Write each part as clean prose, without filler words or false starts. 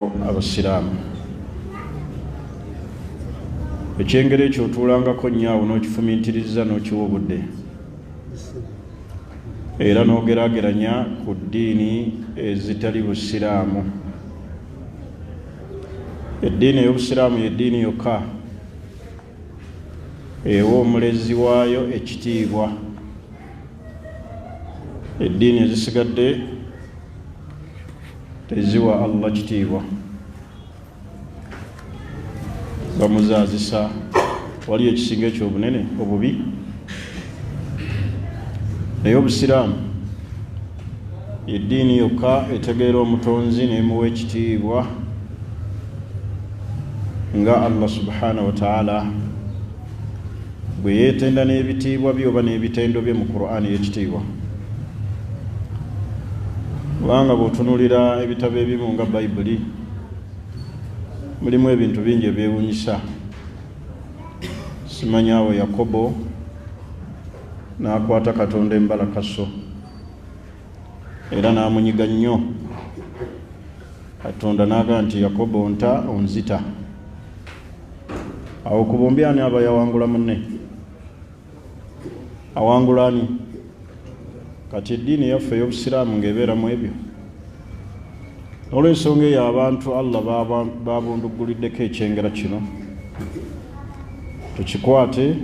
Abasiraamu, ekyengera ekyo otuulangako nnyo awo n'okifumintiriza n'okiwa obudde era n'ogeraageranya ku ddiini ezitali busiraamu. Eddiini ey'obusiraamu y'eddiini yokka ewa omulezi waayo ekitiibwa. Eddiini ezisigadde teziwa Allah kitiibwa, bamuzaazisa. Waliyo ekisinga ekyo obunene obubi? Naye obusiraamu eddiini yokka etegeera omutonzi nemuwa ekitiibwa nga Allah subhanahu wataala bwe yeetenda n'ebitiibwa bye oba n'ebitendo bye mu Qur'ani y'ekitiibwa. Kubanga bw'otunuulira ebitabo ebimu nga Bayibuli, mulimu ebintu bingi ebyewunyisa. Simanyi awo Yakobo n'akwata Katonda embalakaso era n'amunyiga nnyo. Katonda n'agamba nti, Yakobo nta onzita. Awo ku bombi ani aba yawangula munne? Awangula ani? Kati eddiini yaffe ey'obusiraamu ng'ebeeramu ebyo. Olw'ensonga eyo abantu Allah babundugguliddeko ekyengera kino, tukikwate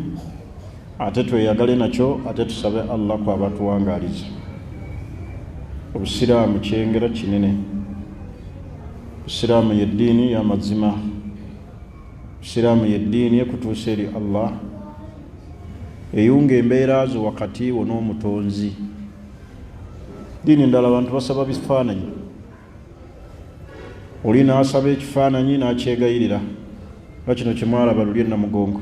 ate tweyagale nakyo, ate tusabe Allah kwaba tuwangaaliza. Obusiraamu kyengera kinene. Obusiraamu y'eddiini y'amazima. Obusiraamu y'eddiini ekutuusa eri Allah, eyunga embeera zo wakati wo n'omutonzi. Ddiini endala abantu basaba bifaananyi, oli n'asaba ekifaananyi n'akyegayirira, nga kino kyemwalaba luli enamugongo.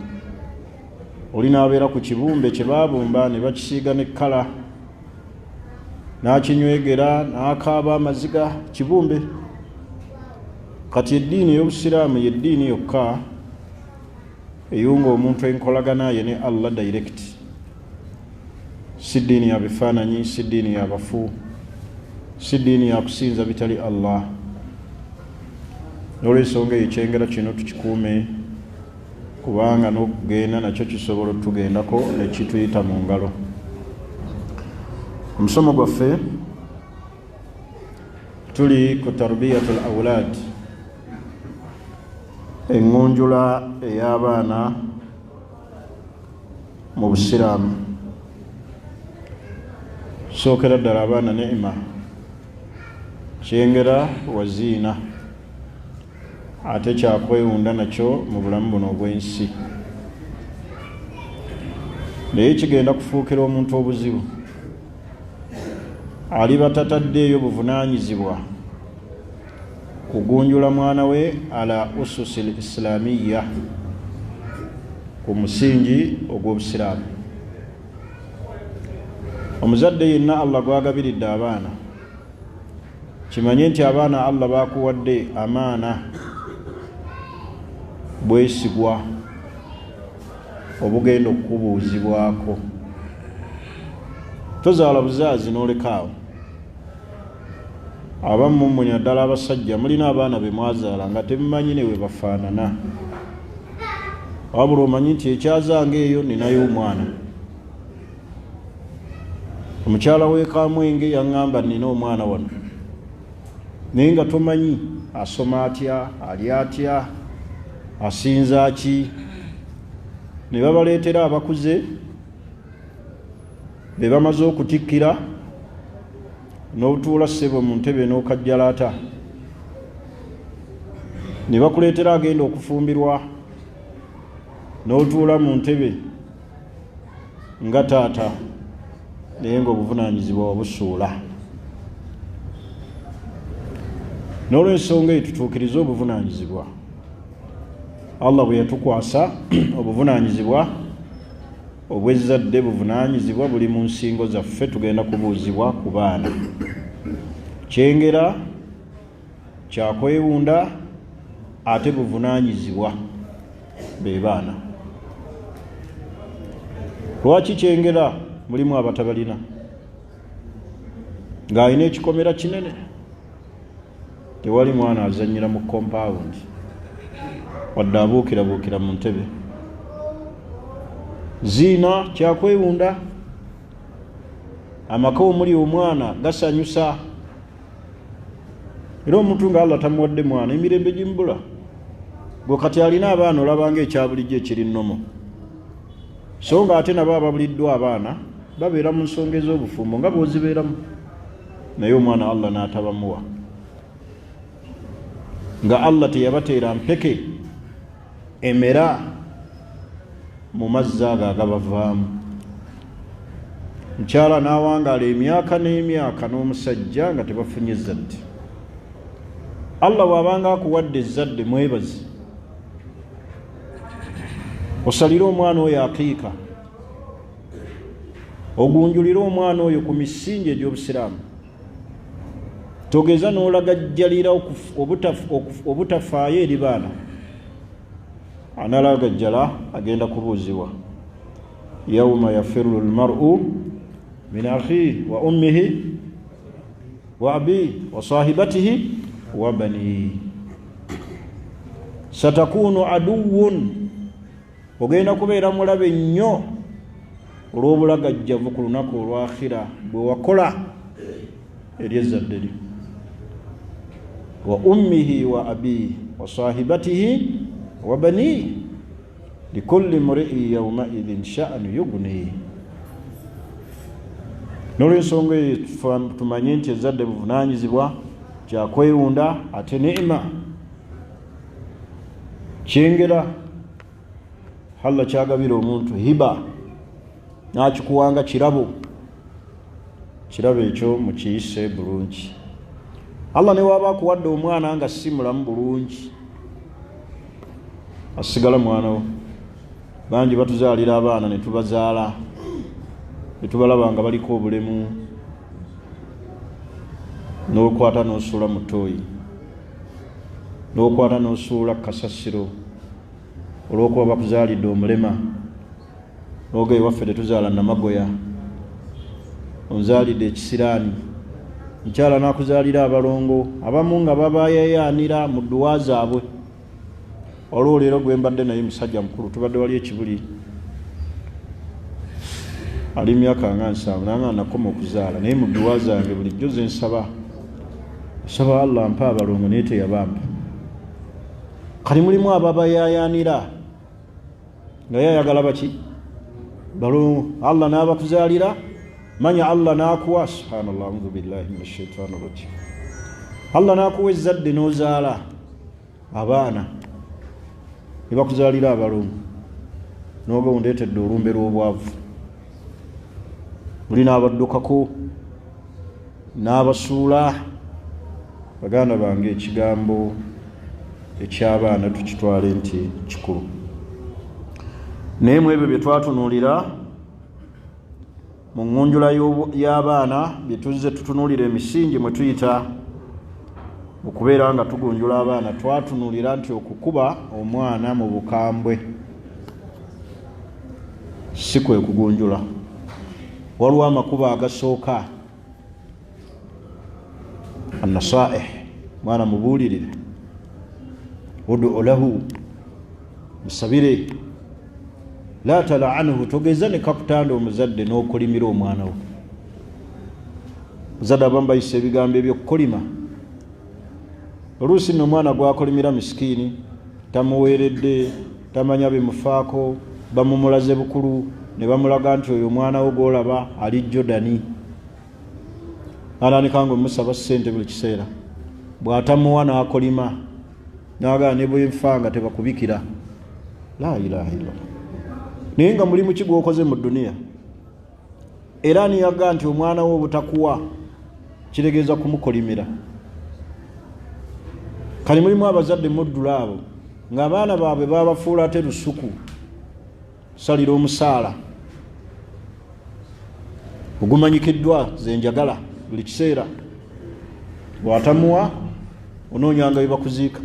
Oli n'abeera ku kibumbe kye baabumba ne bakisiiga ne kkala, n'akinywegera n'akaaba amaziga, kibumbe. Kati eddiini ey'obusiraamu y'eddiini yokka eyunga omuntu enkolagana ye ne Allah direct. Si ddiini ya bifaananyi, si ddiini ya bafu, si ddiini ya kusinza bitali Allah. N'olwensonga eyo ekyengera kino tukikuume, kubanga n'okugenda nakyo kisobola otugendako nekituyita mu ngalo. Omusomo gwaffe tuli ku tarbiyatu l aulad, eŋŋunjula ey'abaana mu busiraamu. Sookera ddala abaana neema, kyengera waziina, ate kyakwewunda nakyo mu bulamu buno obw'ensi, naye kigenda kufuukira omuntu obuzibu aliba tataddeeyo buvunaanyizibwa kugunjula mwana we ala ususi l islamiya, ku musingi ogw'obusiraamu. Omuzadde yenna Allah gwagabiridde abaana, kimanye nti abaana Allah bakuwadde amaana bwesigwa obugenda okukubuuzibwako. Tozaala buzaazi n'olekaawo. Abamu mmwe, naddala abasajja, mulina abaana be mwazaala nga temumanyi ne we bafaanana, wabula omanyi nti ekyazanga eyo ninayo omwana. Omukyala w'ekamwenge yaŋŋamba nina omwana wano, naye nga tomanyi asoma atya, ali atya, asinza ki. Ne babaleetera abakuze be bamaze okutikkira, n'otuula ssebo mu ntebe n'okajjalaata, ne bakuleetera agenda okufumbirwa n'otuula mu ntebe nga taata, naye ng'obuvunaanyizibwa wabusuula. N'olwensonga eyo tutuukirize obuvunaanyizibwa Allah bwe yatukwasa. Obuvunaanyizibwa obw'ezzadde buvunaanyizibwa buli mu nsingo zaffe, tugenda kubuuzibwa ku baana. Kyengera kyakwewunda ate buvunaanyizibwa be baana. Lwaki kyengera? Mulimu abatabalina ng'alina ekikomera kinene. Tewali mwana azanyira mu compound wadde abuukirabuukira mu ntebe. Ziina kyakwewunda. Amaka omuli omwana gasanyusa, era omuntu nga Allah tamuwadde mwana emirembe gimubula. Gwe kati alina abaana olabanga ekyabulijjo ekiri nnomo, so nga ate nabo ababuliddwa abaana babeera mu nsonga ez'obufumbo nga bw'ozibeeramu, naye omwana Allah n'atabamuwa, nga Allah teyabateera mpeke emera mu mazzi ago agabavaamu. Mukyala n'awangaala emyaka n'emyaka n'omusajja nga tebafunye ezzadde. Allah bw'abanga akuwadde ezzadde, mwebaze, osalire omwana oyo akiika, ogunjulire omwana oyo ku misingi egy'obusiraamu. Togeza n'olagajjalira obutafaayo eri baana. Analagajjala agenda kubuuzibwa yauma yafiru lmaru min akhihi wa ummihi wa abihi wa sahibatihi wa banihi satakunu aduwun. Ogenda kubeera mulabe nnyo olw'obulagajjavu ku lunaku olwakhira bwe wakola eri ezzadde lyo. Wa ummihi wa abihi wa sahibatihi wa banihi likulli mri'in yawmaidhin sha'nu yugnihi. N'olwensonga eyo tumanye nti ezzadde buvunanyizibwa, kyakwewunda, ate ni'ima kyengera Allah kyagabira omuntu hiba n'akikuwanga kirabo. Kirabo ekyo mukiyise bulungi. Allah ne waaba akuwadde omwana nga si mulamu bulungi, asigala mwana wo. Bangi batuzaalira abaana ne tubazaala ne tubalaba nga baliko obulemu, n'okwata n'osuula mu ttooyi, n'okwata n'osuula kasasiro olw'okuba bakuzaalidde omulema. N'oga ewaffe tetuzaala namagoya, onzaalidde ekisiraani. Mukyala n'akuzaalira abalongo abamu nga babayayaanira mu dduwa zaabwe. Waliwo leero gwe mbadde naye, musajja mukulu, tubadde wali ekibuli, ali myaka nga 70, nanga nakoma okuzaala, naye mu dduwa zange bulijjo ze nsaba, nsaba Allah mpa abalongo, naye teyabampa. Kali mulimu ababayayaanira nga yayagala baki balongo, Allah n'abakuzaalira. Manya Allah n'akuwa, subhanallah, audhu billahi min ashaitani rajim, Allah n'akuwa ezzadde n'ozaala abaana ne bakuzaalira abalongo, n'oga ondeetedde olumbe lw'obwavu. Muli n'abaddukako n'abasuula. Baganda bange, ekigambo eky'abaana tukitwale nti kikulu, naye mu ebyo bye twatunuulira mu ŋŋunjula y'abaana, bye tuzze tutunuulira, emisingi mwe tuyita okubeera nga tugunjula abaana, twatunuulira nti okukuba omwana mu bukambwe si kwe kugunjula. Waliwo amakubo agasooka: anasaih, mwana mubuulirire, udu lahu, musabire, la talaanhu, togeza ne kakutanda omuzadde n'okulimira omwana wo. Muzadde abamu bayisa ebigambo ebyokukolima. Oluusi nno omwana gwakolimira misikiini, tamuweeredde, tamanya bimufaako, bamumulaze bukulu ne bamulaga nti oyo omwana wo gwolaba ali Jordani, atandika nga omusaba ssente buli kiseera, bw'atamuwa n'akolima n'agamba ne bwenfa nga tebakubikira. La ilaha illallah. Naye nga mulimu ki gwokoze mu duniya? Era niyaga nti omwana wo obutakuwa kitegeeza kumukolimira. Kali mulimu abazadde muddula abo ng'abaana baabwe babafuula ate lusuku, salira omusaala ogumanyikiddwa zenjagala buli kiseera, bw'atamuwa onoonyanga bye bakuziika,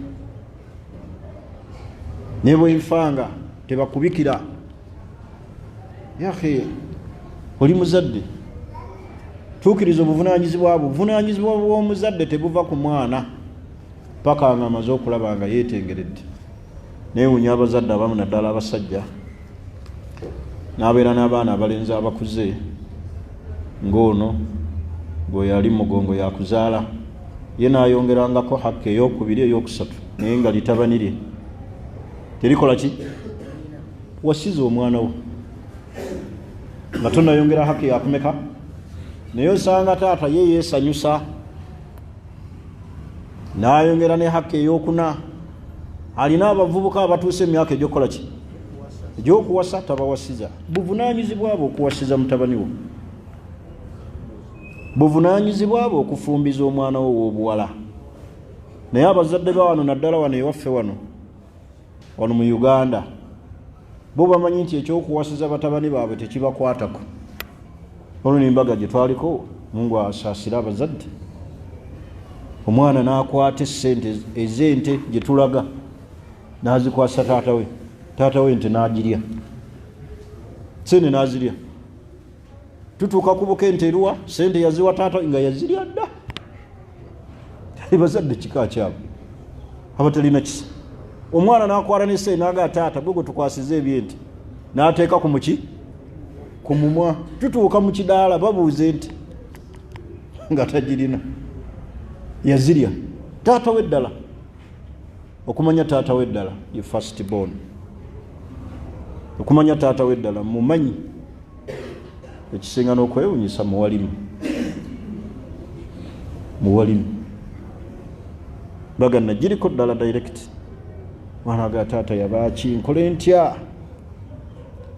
ne bwenfanga tebakubikira. Yahe, oli muzadde, tuukiriza obuvunanyizibwa bwo. Obuvunanyizibwa bw'omuzadde tebuva ku mwana. Paka nga amaze okulaba nga yeetengeredde. Neewunya abazadde abamu, naddala abasajja, n'abeera n'abaana abalenzi abakuze, ng'ono gwe yali mugongo yakuzaala, ye n'ayongerangako hakka eyokubiri, eyokusatu, naye nga litabanirye terikola ki. Wasiza omwana wo nga tonayongera haki yakumeka? Naye osanga taata ye yeesanyusa n'ayongera ne haki eyokuna. Alina abavubuka abatuuse emyaka egyokukola ki, egyokuwasa, tabawasiza. Buvunanyizibwa bwe okuwasiza mutabani wo, buvunanyizibwa bwe okufumbiza omwana wo ow'obuwala. Naye abazadde ba wano, naddala wano ewaffe, wano wano mu Uganda, bo bamanyi nti ekyokuwasiza batabani baabwe tekibakwatako. Olwo nembaga gye twaliko, Mungu asaasire abazadde, omwana n'akwata essente ez'ente gye tulaga n'azikwasa taata we. Taata we ente n'agirya, sente n'azirya. Tutuuka kubuka, ente eruwa? Sente yaziwa taata nga yazirya dda. Bazadde kika kyabwe abatalina kisa. Omwana nakwala nesente naga taata, gwe gwe tukwasiza ebyente, n'ateeka ku muki ku mumwa. Tutuuka mu kidaala, babuuza ente nga tagirina, yazirya taata we ddala. Okumanya taata we ddala ye first born, okumanya taata we ddala mumanyi. Ekisinga n'okwewunyisa, muwalimu muwalimu bagana giriko ddala direct. Mwana ga taata yabaaki, nkole ntya?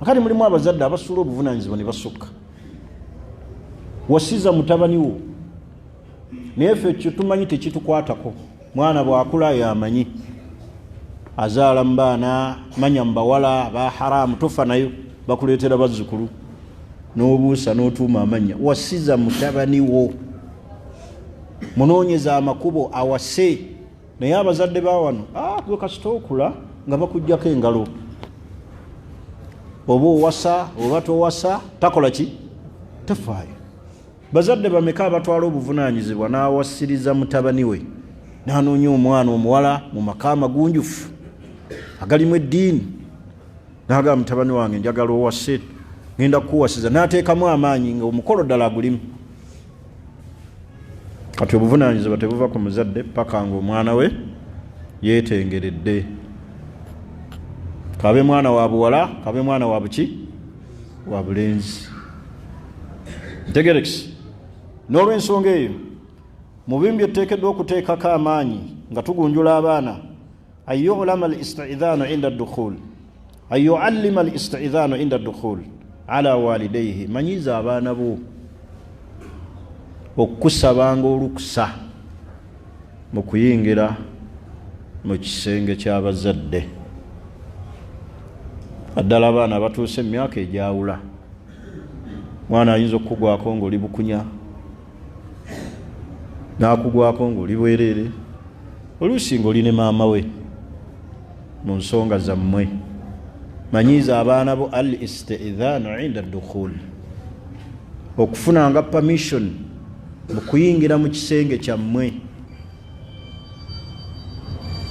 Akati mulimu abazadde abasuula obuvunanyizibwa ne basukka. Wasiza mutabani wo, naye ffe ekyo tumanyi tekitukwatako. Mwana bwakula yamanyi azaala mu baana, manya mu bawala ba haramu, tofa nayo, bakuleetera bazzukulu n'obuusa n'otuuma amannya. Wasiza mutabani wo, munoonyeza amakubo awase. Naye abazadde ba wano, ah, gwe kasita okula nga bakugjako engalo, oba owasa oba towasa, takola ki, tafaayo. Bazadde bameka abatwala obuvunaanyizibwa n'awasiriza mutabani we, n'anoonya omwana omuwala mu maka amagunjufu agalimu eddiini, n'agamba, "Mutabani wange, njagala owase, ngenda kukuwasiza," n'ateekamu amaanyi nga omukolo ddala agulimu? Kati obuvunaanyizibwa tebuva ku muzadde paka nga omwana we yeetengeredde, kabe mwana wa buwala, kabe mwana wa buki, wa bulenzi. Ntegerekisi. N'olwensonga eyo, mu bimu byetuteekeddwa okuteekako amaanyi nga tugunjula abaana, an yulama al istidhanu inda dukhul, an yuallima al istidhanu inda dukhul ala walidaihi. Manyiza abaana bo okukusabanga olukusa mu kuyingira mu kisenge ky'abazadde, naddala abaana abatuuse emyaka egyawula. Mwana ayinza okukugwako ngaoli bukunya, n'akugwako ngaoli bwereere, oluusi ngaoli ne maama we mu nsonga zammwe. Manyiiza abaana bo al istidhanu inda dukhul, okufunanga permission mu kuyingira mu kisenge kyammwe.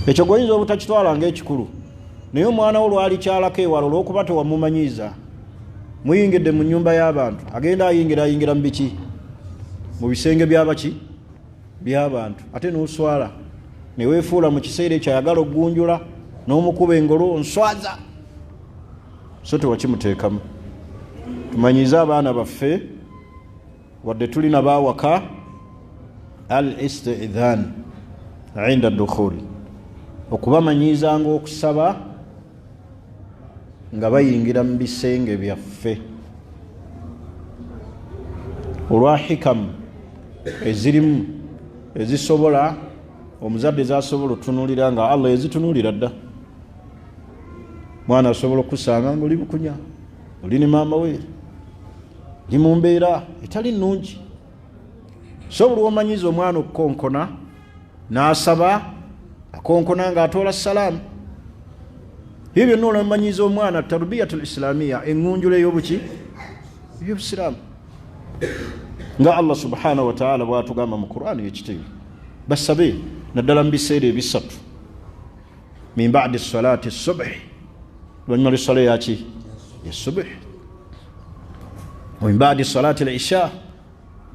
Ekyo gwoyinza obutakitwala ngaekikulu, naye omwana wo lwali kyalako ewala, olwokuba tewamumanyiiza, muyingidde mu nyumba y'abantu, agenda ayingira ayingira mu biki, mu bisenge byabaki, by'abantu, ate n'oswala neweefuula mu kiseera ekyo ayagala okugunjula n'omukuba engolo, nswaza, so tewakimuteekamu. Tumanyiize abaana baffe, wadde tulina baawaka, al istidhan inda dukhul, okubamanyiizanga okusaba nga bayingira mu bisenge byaffe, olwa hikamu ezirimu ezisobola omuzadde zasobola otutunulira nga Allah yazitunuulira dda. Mwana asobola okusanga nga oli bukunya, oli ne maama we, oli mu mbeera etali nnungi. So buli womanyiza omwana okukonkona n'asaba, akonkona ng'atoola salaamu, ebyo byonna olamanyiza omwana tarbiyatu lislamiya, eŋŋunjula ey'obuki, ey'obusiraamu, nga Allah subhanahu wataala bwatugamba mu Qurani ekitiibwa, basabe. Naddala mu biseera ebisatu, min badi salati subuhi, oluvanyuma lweswala yaki esubuhi, min badi salati lisha,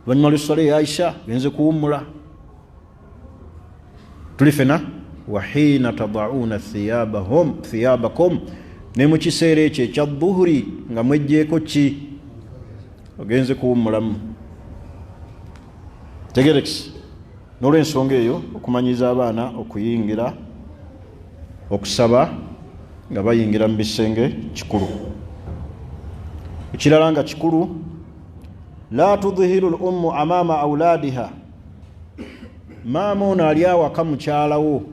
oluvanyuma lweswala eya isha, genze kuwummula. Tuli fena wahiina tadauna thiyabakum, ne mu kiseera ekyo ekya dhuhuri nga mwejjeeko ki, ogenze kuwummulamu. Tegerekisi. N'olwensonga eyo, okumanyiza abaana okuyingira okusaba nga bayingira mu bisenge kikulu. Ekirala nga kikulu, la tudhihiru l ummu amama auladiha. Maama ono ali awaka, mukyalawo,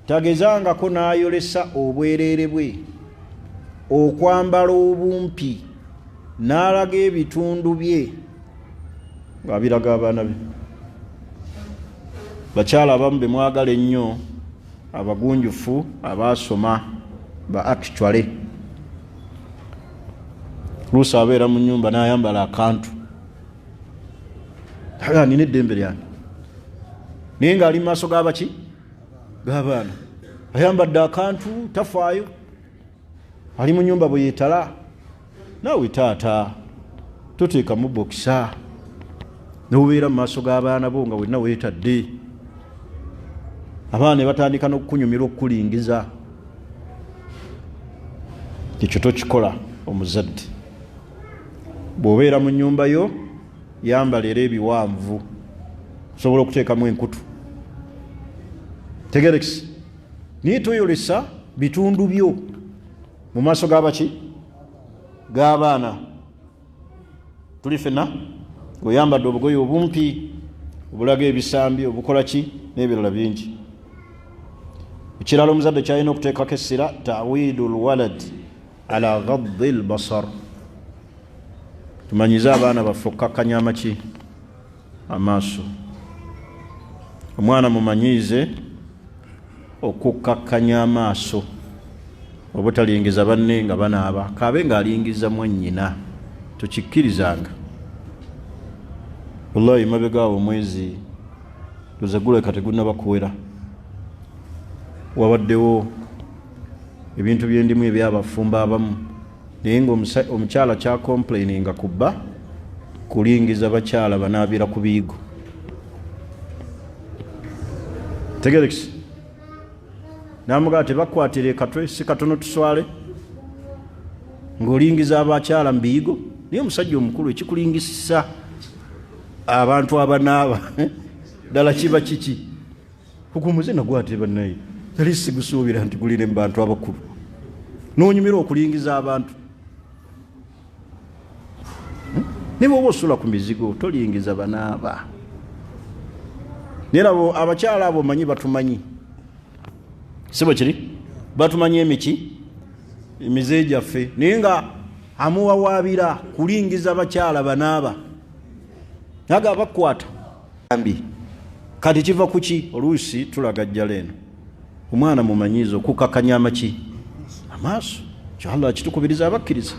tagezangako n'ayolesa obwereere bwe, okwambala obumpi n'alaga ebitundu bye ng'abiraga abaana be. Bakyala abamu be mwagala ennyo, abagunjufu, abaasoma ba actually, luusi abeera mu nyumba n'ayambala akantu, nina eddembe lyange, naye ng'ali mu maaso g'abaki, g'abaana, ayambadde akantu, tafaayo, ali mu nyumba bwe yeetala. Naawe taata, toteekamu bokisa nobeera mu maaso g'abaana bo nga wenna weetadde, abaana ne batandika n'okukunyumira, okukulingiza. Ekyo tokikola. Omuzadde bw'obeera mu nyumba yo, yambala era ebiwanvu, osobola okuteekamu enkutu, tegerekisi, naye toyolesa bitundu byo mu maaso g'abaki, g'abaana. Tuli fenna oyambadde obugoye obumpi obulaga ebisambi, obukola ki n'ebirala bingi. Ekirala omuzadde kyalina okuteekako essira, tawidu lwalad ala gaddi lbasar. Tumanyize abaana baffe okukakkanya amaki, amaaso. Omwana mumanyiize okukkakkanya amaaso, obutalingiza banne nga banaaba, kaabe ng'alingiza mwannyina, tokikkirizanga. Wallahi, mabega awo omwezi luze guleka tegunaba kuwera, wabaddewo ebintu byendimu ebyabafumba abamu, naye nga omukyala kyacomplaininga ku bba kulingiza bakyala banaabira ku biyigo. Tegerekisi, namugaa tebakwatira ekatwe si katono, tuswale ng'olingiza abakyala mu biyigo. Naye omusajja omukulu, ekikulingisa abantu abanaaba ddala kiba kiki? Ogumuze nagwo ate bannaye yali sigusuubira nti gulire mu bantu abakulu, n'onyumira okulingiza abantu. Naye bwoba osula ku mizigo, tolingiza banaaba. Naye labo abakyala abo omanyi batumanyi, si bwe kiri? Batumanyi emiki, emize gyaffe, naye nga amuwawaabira kulingiza bakyala banaaba, naga bakwata mbi. Kati kiva kuki? Oluusi tulagajjala eno. Omwana mumanyiiza okukakanya amaki, amaaso. Kyo Allah kitukubiriza abakkiriza.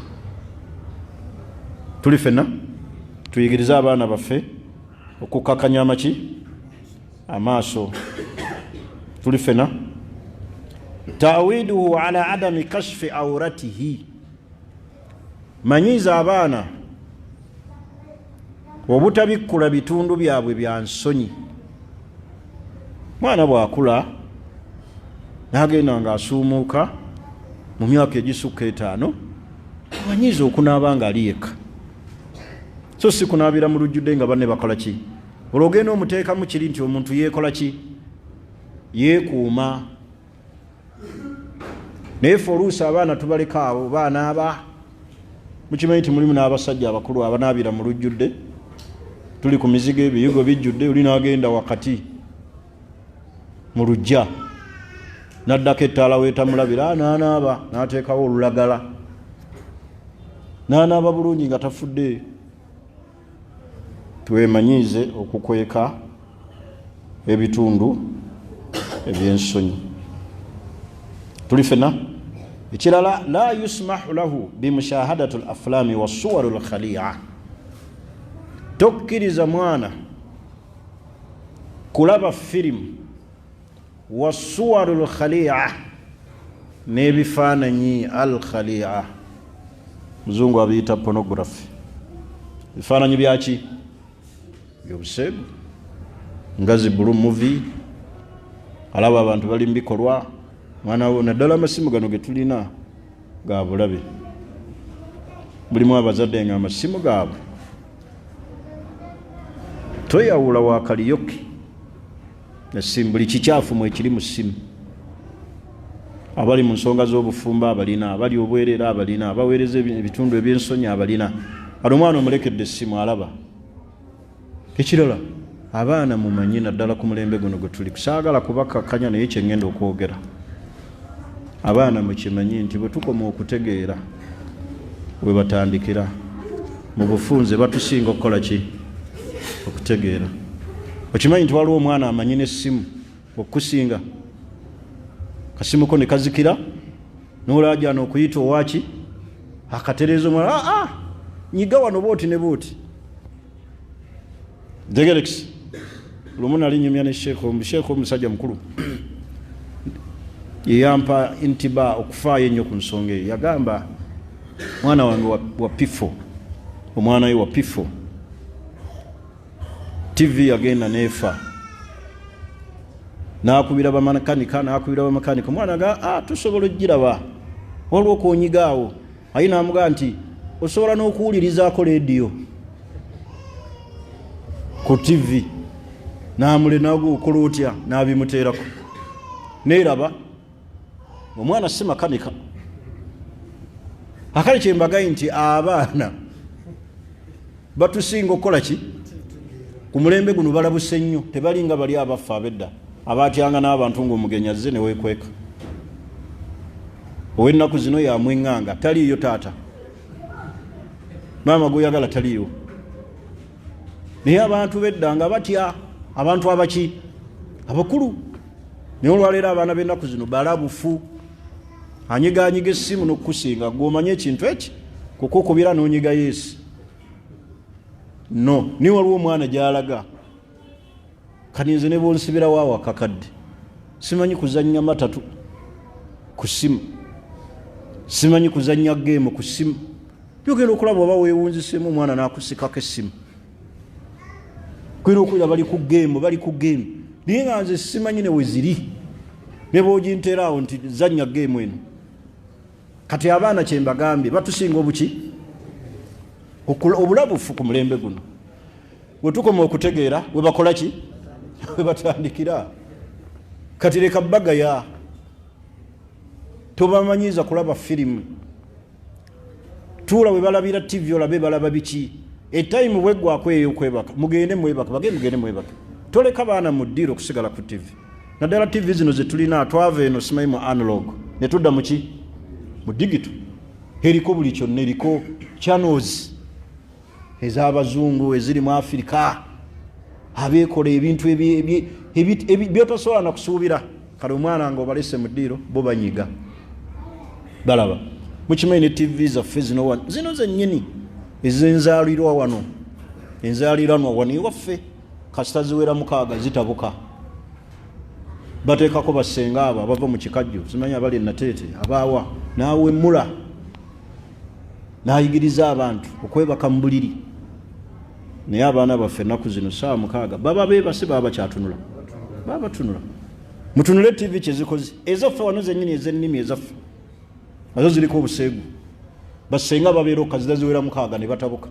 Tuli fenna tuyigirize abaana baffe okukakanya amaki, amaaso. Tuli fenna tawiduhu ala adami kashfi auratihi. Manyiiza abaana obutabikkula bitundu byabwe bya nsonyi. Mwana bw'akula n'agenda ng'asuumuuka mu myaka egisukka 5, manyiiza okunaaba ng'ali yekka, so si kunaabira mu lujjudde nga banne bakola ki. Olwo ogenda omuteekamu kiri nti omuntu yeekola ki, yeekuuma. Naye fe oluusi abaana tubaleka awo baanaaba. Mukimanyi nti mulimu n'abasajja abakulu abanaabira mu lujjudde? Tuli ku mizigo, ebiyigo bijjudde, oli n'agenda wakati mu lujja n'addako ettaala weetamulabira, n'anaaba, n'ateekawo olulagala, n'anaaba bulungi nga tafudde. Twemanyiize okukweka ebitundu ebyensonyi. Tuli fena. Ekirala, la yusmahu lahu bimushahadati l aflami wasuwaru lkhalia. Tokkiriza mwana kulaba firimu. Wasuwaru lkhalia, n'ebifaananyi al khalia, muzungu abiyita pornography, bifaananyi byaki? Byobuseegu, nga zi blue movie. Alaba abantu bali mubikolwa mwana wo, naddala amasimu gano getulina ga bulabe. Mulimu abazadde nga amasimu gaabwe toyawula wa kaliyoki esimu, buli kikyafu mwekiri mu ssimu. Abali mu nsonga z'obufumbo abalina, abali obwerera abalina, abaweereza ebitundu ebyensonyi abalina. Kati omwana omulekedde essimu alaba. Ekirala, abaana mumanyi, naddala ku mulembe guno gwe tuli, saagala kubakakkanya, naye kyengenda okwogera, abaana mukimanyi nti bwe tukoma okutegeera we batandikira mu bufunze batusinga okukola ki? Okutegeera. Okimanyi nti waliwo omwana amanyi n'essimu okukusinga, kasimuko ne kazikira nolajana okuyita owaki akatereeza omwana, aa ah, nyiga wano booti ne booti. Ntegerekisi lumu nali nyumya ne sheekh, sheekh omusajja mukulu, yeyampa intiba okufaayo ennyo ku nsonga eyo. Yagamba mwana wange wa pifo, omwana we wa pifo, TV yagenda nefa, nakubira bamakanika, nakubira bamakanika. Omwana ga, ah, tusobola ogiraba, waliwo kwonyigaawo. Aye namugaa nti osobola n'okuwulirizaako leediyo ku TV. Namule nago okola otya? Nabimuteerako neeraba omwana si makanika. Akale kyembagayi nti abaana batusinga okukola ki ku mulembe guno, balabuse nnyo, tebalinga bali abaffe abedda abatyanga n'abantu ng'omugenyi azze neweekweka. Ow'ennaku zino yamweŋŋanga, taliiyo taata, maama gweyagala taliiwo. Naye abantu bedda nga batya abantu abaki abakulu. Naye olwaleero abaana b'ennaku zino balabufu, anyiganyiga essimu n'okukusinga gw'omanyi ekintu eki kukukubira n'onyiga yeesi no. Niye waliwo omwana gy'alaga kati nze ne bwonsibirawo awakakadde simanyi kuzannya matatu ku ssimu, simanyi kuzannya geemu ku ssimu. Yogenda okulaba oba weewunzisemu omwana n'akusikako essimu kwera okulira bali ku geemu, bali ku geemu, naye nga nze simanyi ne weziri, ne bwoginteeraawo nti zannya geemu eno. Kati abaana kyembagambye batusinga obuki obulabufu ku mulembe guno. Wetukoma okutegeera webakola ki? Webatandikira. Kati leka bagaya, tobamanyiiza kulaba firimu, tuula we balabira TV olabe balaba biki. Etayimu bweggwako eyokwebaka, mugende mwebaka, bagende mugende mwebaka. Toleka baana mu ddiiro okusigala ku TV, naddala TV zino zetulina. Twava eno simanyi mu analog ne tudda muki? Mu digital. Eriko buli kyonna, eriko channels ez'abazungu eziri mu Afirika abeekola ebintu byotasobola nakusuubira. Kale omwana nga obalese mu ddiiro, bo banyiga balaba. Mukimanyi ne TV zaffe zino zino zennyini ezenzaalirwa wano, enzaaliranwa wano ewaffe, kasita ziwera 6 zitabuka, bateekako basenga abo abava mu kikajjo, simanyi abali enateete abaawa, naawemula n'ayigiriza abantu okwebaka mu buliri. Naye abaana baffe ennaku zino saawa 6 baba beebase, baba bakyatunula, baba batunula. Mutunule TV kyezikoze. Ezaffe wano zennyini ez'ennimi ezaffe nazo ziriko obuseegu, basenga babeera okazira ziwera 6 ne batabuka.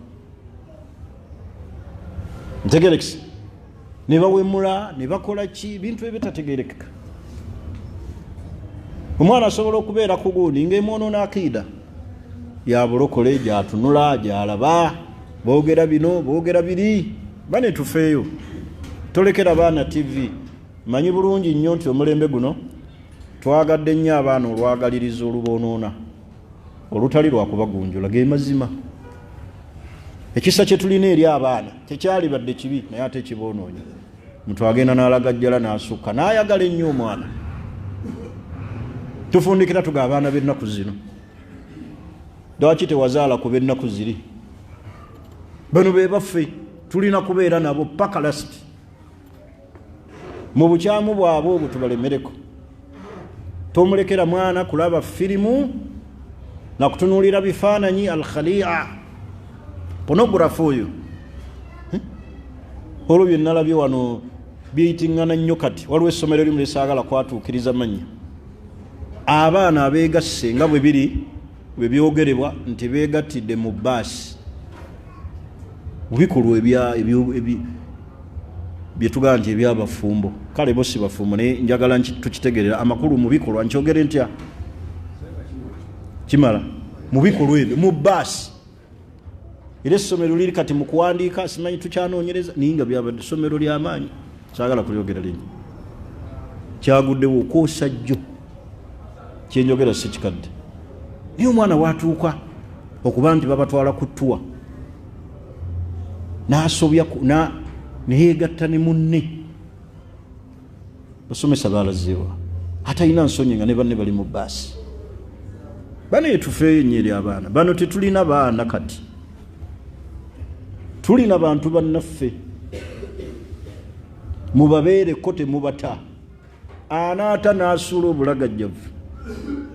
Ntegerekisi ne bawemula ne bakola ki, bintu ebitategerekeka. Omwana asobola okubeera ku gundi ng'emwonoona akiida ya bulokole, gyatunula gyalaba boogera bino boogera biri. Bane tufeeyo, tolekera baana TV. Manyi bulungi nnyo nti omulembe guno twagadde nnyo abaana olwagaliriza oluboonoona olutali lwakubagunjula. Ge mazima, ekisa kye tulina eri abaana tekyalibadde kibi, naye ate kiboonoonya. Muntu agenda n'alagajjala n'asukka n'ayagala ennyo omwana. Tufundikira tuga abaana b'ennaku zino, lwaki tewazaala ku b'ennaku ziri? Bano be baffe, tulina kubeera nabo paka last. Mu bukyamu bwabwe obwo tubalemereko. Tomulekera mwana kulaba firimu nakutunuulira bifaananyi alkhalia pornography oyo. Olwo byenalabye wano biyitiŋŋana nnyo. Kati waliwo essomero erimu lyesaagala kwatuukiriza mannya, abaana abeegasse nga bwe biri bwe byogerebwa nti beegattidde mu baasi mu bikolwa byetugamba nti ebyabafumbo. Kale bo si bafumbo, naye njagala tukitegerera amakulu mu bikolwa. Nkyogere ntya? Kimala mu bikolwa ebyo mu baasi. Era essomero liri kati mu kuwandiika, simanyi tukyanoonyereza, naye nga byabadde ssomero ly'amaanyi, saagala kulyogera linnya. Kyaguddewo okwosa jjo kyenjogera si kikadde, naye omwana watuuka okuba nti babatwala ku ttuwa n'asobya neyeegatta ne munne. Basomesa balazeewa atalina nsonyi nga ne banne bali mu baasi? Bano tufeeyo nnyo eri abaana bano. Tetulina baana kati, tulina bantu bannaffe. Mubabeereko, temubata. Anaata n'asuula obulagajjavu,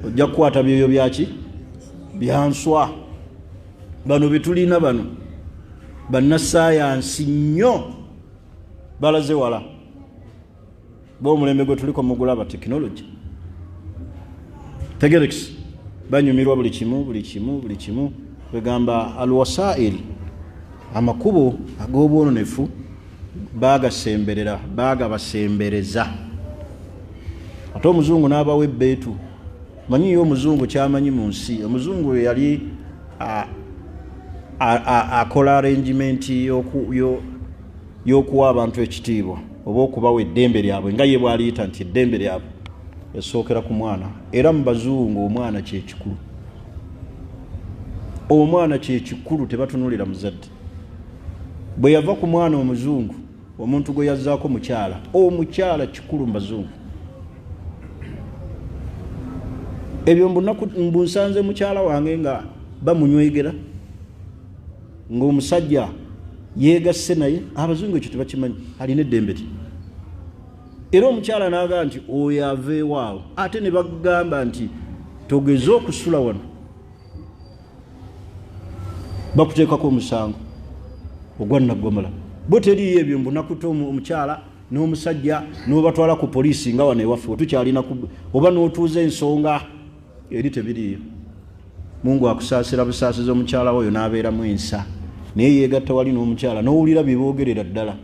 ojja kukwata byoyo byaki byanswa. Bano betulina bano bannasayansi nnyo, balaze wala bomulembe gwe tuliko mugulaba tekinologi tegerex, banyumirwa buli kimu, buli kimu, buli kimu. Kwegamba alwasail, amakubo ag'obwononefu bagasemberera, bagabasembereza. Ate omuzungu n'abawa ebbeetu. Manyiyo omuzungu kyamanyi mu nsi, omuzungu yali akola arrangement y'okuwa abantu ekitiibwa oba okubawa eddembe lyabwe, nga ye bwaliyita nti eddembe lyabwe, esookera ku mwana. Era mu bazungu omwana kyekikulu, omwana kyekikulu, tebatunulira muzadde. Bwe yava ku mwana omuzungu, omuntu gwe yazzaako mukyala. Omukyala kikulu mu bazungu. Ebyo mbu nsanze mukyala wange nga bamunywegera, ng'omusajja yeegasse naye, abazungu ekyo tebakimanyi, alina eddembe lye. Era omukyala n'agamba nti oyo aveewaawo, ate ne bagamba nti togeze okusula wano, bakuteekako omusango ogwa naggomala. Bo teriiyo ebyo mbu nakuta omukyala n'omusajja n'obatwala ku poliisi nga wano ewaffe wetukyalina, oba n'otuuza ensonga eri, tebiriiyo. Mungu akusaasira busaasiza omukyala oyo n'abeeramu ensa, naye yeegatta wali n'omukyala n'owulira bye boogerera ddala.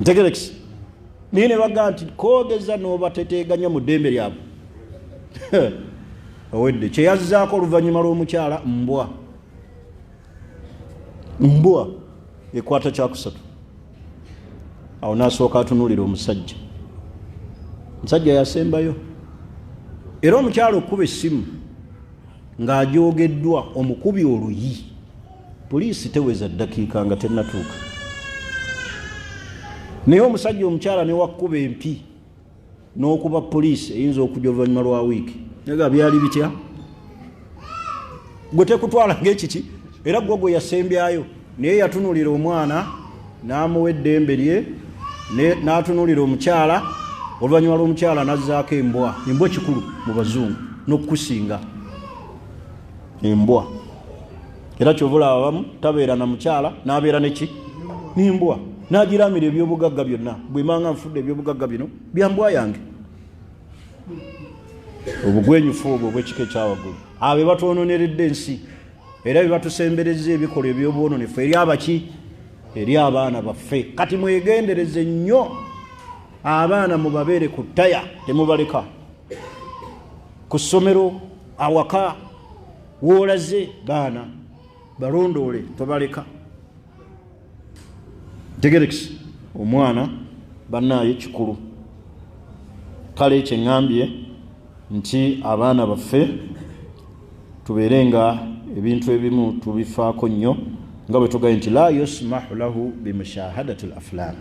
Ntegerekisi, naye ne bagamba nti koogeza n'obateteeganya mu ddembe lyabwe. Owedde kyeyazzaako oluvannyuma lw'omukyala, mbwa, mbwa ekwata kyakusatu. Awo n'asooka atunuulira omusajja, omusajja yasembayo. Era omukyala okukuba essimu ng'ajogeddwa omukubi oluyi, poliisi teweza ddakiika nga tennatuuka. Naye omusajja, omukyala newakkuba empi n'okuba poliisi eyinza okujja oluvannyuma lwa wiiki. Naga byali bitya? Gwe tekutwala ngaekiki, era gwe gwe yasembyayo. Naye yatunulira omwana n'amuwa eddembe lye, n'atunulira omukyala. Oluvannyuma lw'omukyala n'azzaako embwa. Embwa kikulu mu bazungu n'okukusinga embwa. Era kyova olaba abamu tabeera na mukyala, n'abeera neki nembwa, n'agiramira ebyobugagga byonna. Bwemanga nfudde, ebyobugagga bino bya mbwa yange. Obugwenyufu obwo obwekika ekyawaggulu, abo be batwononeredde ensi, era be batusembereza ebikolwa ebyobwononefu eri abaki, eri abaana baffe. Kati mwegendereze nnyo abaana, mubabeere ku ttaya, temubaleka ku ssomero, awaka woolaze baana balondoole, tobaleka. Tegerekisi omwana bannaaye kikulu. Kale kyeŋŋambye nti abaana baffe tubeere nga ebintu ebimu tubifaako nnyo, nga bwe tugambye nti la yusmahu lahu bimushahadati l aflam.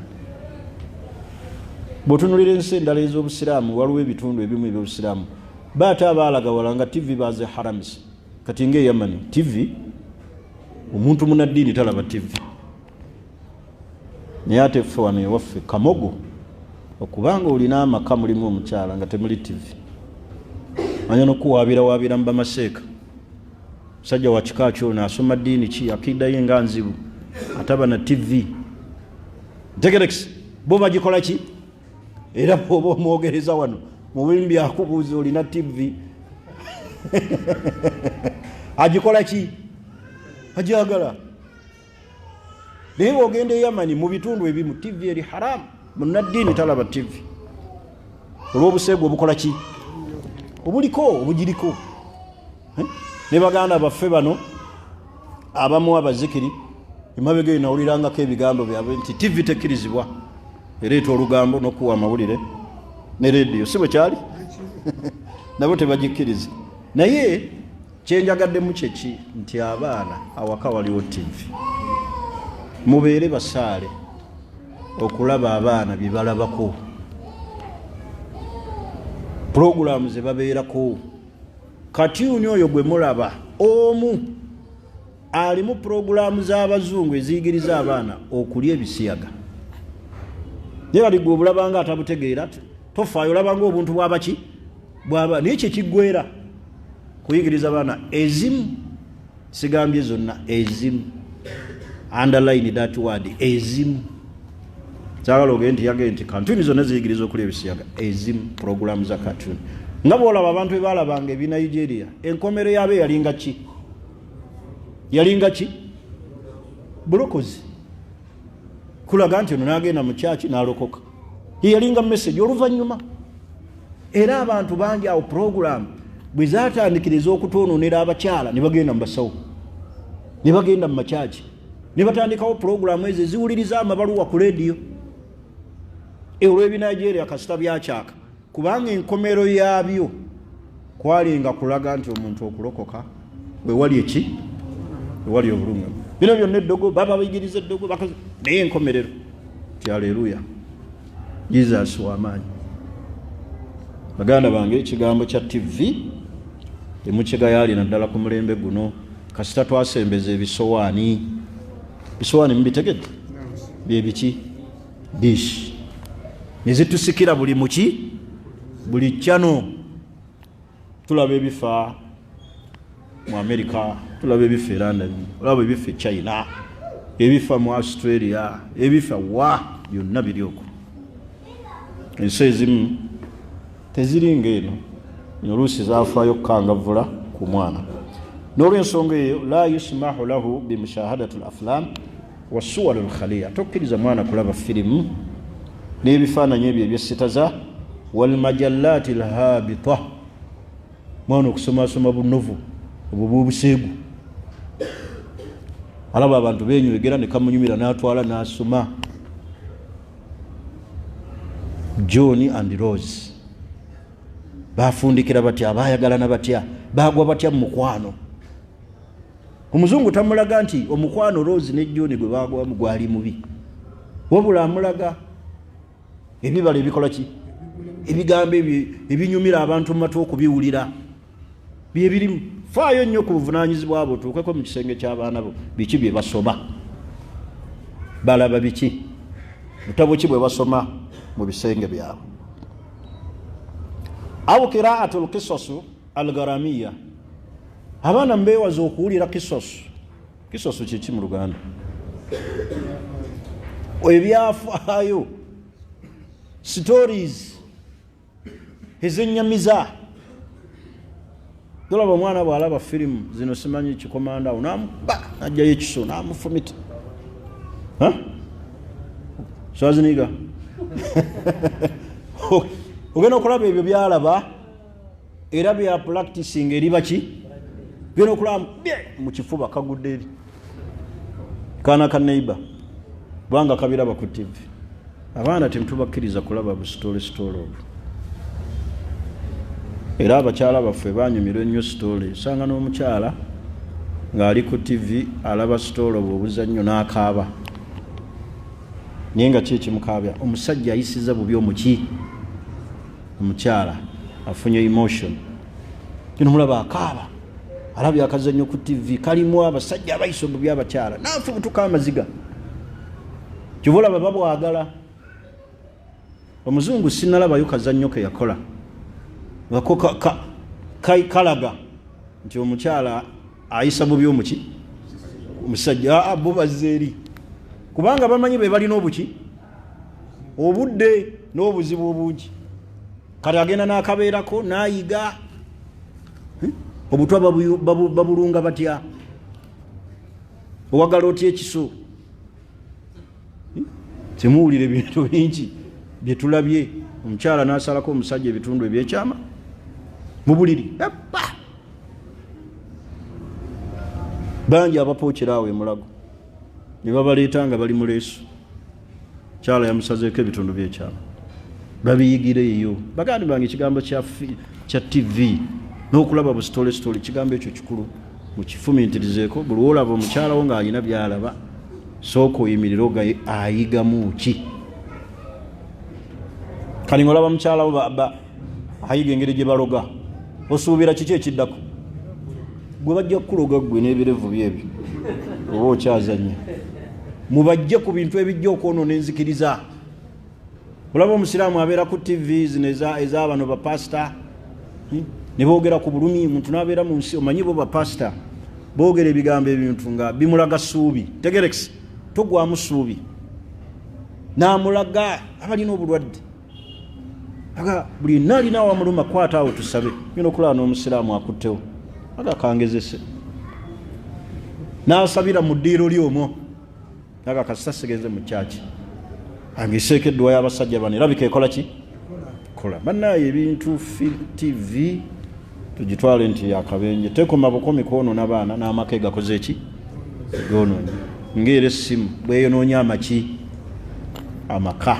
Bw'otunulira ensi endala ez'obusiraamu, waliwo ebitundu ebimu ebyobusiraamu baate abaalaga wala nga TV baze haramisa. Kati nga eyamani TV, omuntu munaddiini talaba TV. Naye ate ffe wano ewaffe kamogo okubanga olina amaka mulimu omukyala nga temuli tv, anya nokuwabira wabira mu bamaseeka. Musajja wa kika kyono asoma ddiini ki, akida ye nga nzibu, ataba na tv. Ntegerekisi bo bagikola ki? Era bwoba omwogereza wano mubimbi akubuuza olina tv, agikola ki? Ajagala. Naye bwogenda eyamani mu bitundu ebimu tv eri haramu, munaddiini talaba tv olw'obuseegu obukola ki obuliko obugiriko. Ne baganda baffe bano abamu abazikiri emabega eyo nawulirangako ebigambo byabwe nti tv tekkirizibwa, ereeta olugambo n'okuwa amawulire ne rediyo, si bwe kyali? Nabo tebagikkiriza. Naye kyenjagaddemu kyeki nti abaana awaka waliwo tv, mubeere basaale okulaba abaana bye balabako, pulogulaamu ze babeerako. Katyuni oyo gwe mulaba omu alimu pulogulaamu z'abazungu eziyigiriza abaana okulya ebisiyaga, naye kati gwe obulabanga atabutegeera, tofaayo, olabanga obuntu bwabaki bwaba, naye kyekiggwera kuyigiriza abaana ezimu, sigambye zonna, ezimu, underline that word, ezimu. Kyagala ogende nti yagende nti kantuni zonna ziyigiriza okulya ebisiyaga, ezimu pulogulaamu za cartoon nga bwolaba abantu bebalabanga ebi Nigeria, enkomero yabe yalinga ki? Yalinga ki? Bulokozi, kulaga nti ono nagenda mu kyaki nalokoka, yeyalinga message. Oluvannyuma era abantu bangi awo pulogulaamu bwe zatandikira ez'okutwononera abakyala, ne bagenda mu basawo, ne bagenda mu makyaki, ne batandikawo pulogulaamu ezo eziwuliriza amabaluwa ku lediyo olw'ebinigeria kasita byakyaka, kubanga enkomero yaabyo kwalinga kulaga nti omuntu okulokoka wewali eki wewali obulungamu. Bino byonna eddogo baba bayigiriza eddogo, naye enkomerero ti aleluya, Jesus wamaanyi. Baganda bange, ekigambo kya tv temukigayaali naddala ku mulembe guno. Kasita twasembeza ebisowaani, bisowaani mubitegedde byebiki? Dish nezitusikira buli muki, buli channel. Tulaba ebifa mu America, tulaba ebifa e London, olaba ebifa e China, ebifa mu Australia, ebifa wa byonna biri okwo. Ensi ezimu teziringa eno, oluusi zafaayo okukangavvula ku mwana. N'olwensonga eyo, la yusmahu lahu bimushahadati l aflam wasuwar lkhaliya, tokkiriza mwana kulaba firimu n'ebifaananyi ebyo ebyesitaza, walmajallaati lhabita, mwana okusomasoma bunovu obwo bwobuseegu, alaba abantu benywegera nekamunyumira natwala nasoma John and Rose bafundikira batya, bayagalana batya, bagwa batya mu mukwano. Omuzungu tamulaga nti omukwano Rose ne John gwe bagwamu gwali mubi, wabula amulaga ebibala ebikola ki, ebigambo ebyo ebinyumira abantu mu matu okubiwulira byebirimu. Faayo nnyo ku buvunanyizibwa bwo, otuukeko mu kisenge ky'abaana bo, biki bye basoma, balaba biki, butabo ki bwe basoma mu bisenge byabwe. Au qiraatu lkisasu algaramiya, abaana mbeewaza okuwulira kisosu. Kisosu kiki mu Luganda? Ebyafaayo, stories ezenyamiza. Tolaba omwana bwalaba firimu zino, simanyi kikomandawo namuba najjayo ekiso namufumita swaziniga, ogenda okulaba ebyo byalaba era bya practicing eri baki, genda okulaba mu kifuba kagudde eri kaana ka neighbor, kubanga kabiraba ku tv. Abaana tetubakkiriza kulaba busitole sitole obwo. Era abakyala baffe banyumirwa ennyo sitole, osanga n'omukyala ng'ali ku tv alaba sitole obwo obuzannyo n'akaaba, naye nga ki ekimukaabya? Omusajja ayisiza bubi omuki omukyala, afunye emotion kino, mulaba akaaba, alabye akazannyo ku tv kalimu abasajja abayisa obubi abakyala, nafubutuka amaziga. Kyova olaba babwagala. Omuzungu sinalabayo kazannyo ke yakola ngako kalaga nti omukyala ayisa bubi omuki omusajja. Aa, bo bazze eri kubanga bamanyi be balina obuki obudde n'obuzibu obungi. Kati agenda n'akabeerako n'ayiga obutwa babulunga batya, owagala otya ekiso. Temuwulira ebintu bingi byetulabye, omukyala n'asalako omusajja ebitundu ebyekyama mu buliri. Bangi abapookera awo emulago ne babaleeta nga bali muleesu, kyala yamusazeeko ebitundu byekyama, babiyigire eyo. Bagandi bange, ekigambo kya TV n'okulaba bu story story, ekigambo ekyo kikulu, mukifumintirizeeko. Buli wolaba omukyala wo ng'alina byalaba, sooka oyimirire ogaye ayigamu ki. Kati ngaolaba mukyala wo ayiga engeri gye baloga, osuubira kiki ekiddako? Gwe bajja kukuloga ggwe n'ebirevu byebyo oba okyazanya. Mubajje ku bintu ebijja okwonoona enzikiriza. Olaba omusiraamu abeera ku TV zino ez'abano bapasita ne boogera ku bulumi, omuntu n'abeera mu nsi. Omanyi bo bapasita boogera ebigambo ebintu nga bimulaga ssuubi, tegerex togwamu ssuubi, n'amulaga abalina obulwadde, aga buli yenna alina awamuluma, kwata awo tusabe. Ngenda okulaba n'omusiraamu akuttewo, aga kangezese, n'asabira mu ddiiro lyomwo, aga kasita sigenze mu kyaki, angeseeko edduwa y'abasajja bano, erabika ekola ki kola. Bannaaye, ebintu TV tugitwale nti yakabenje, tekoma bukomi kwonoona baana n'amaka egakoze eki gonoonye, ngaera essimu bweyonoonya amaki amaka.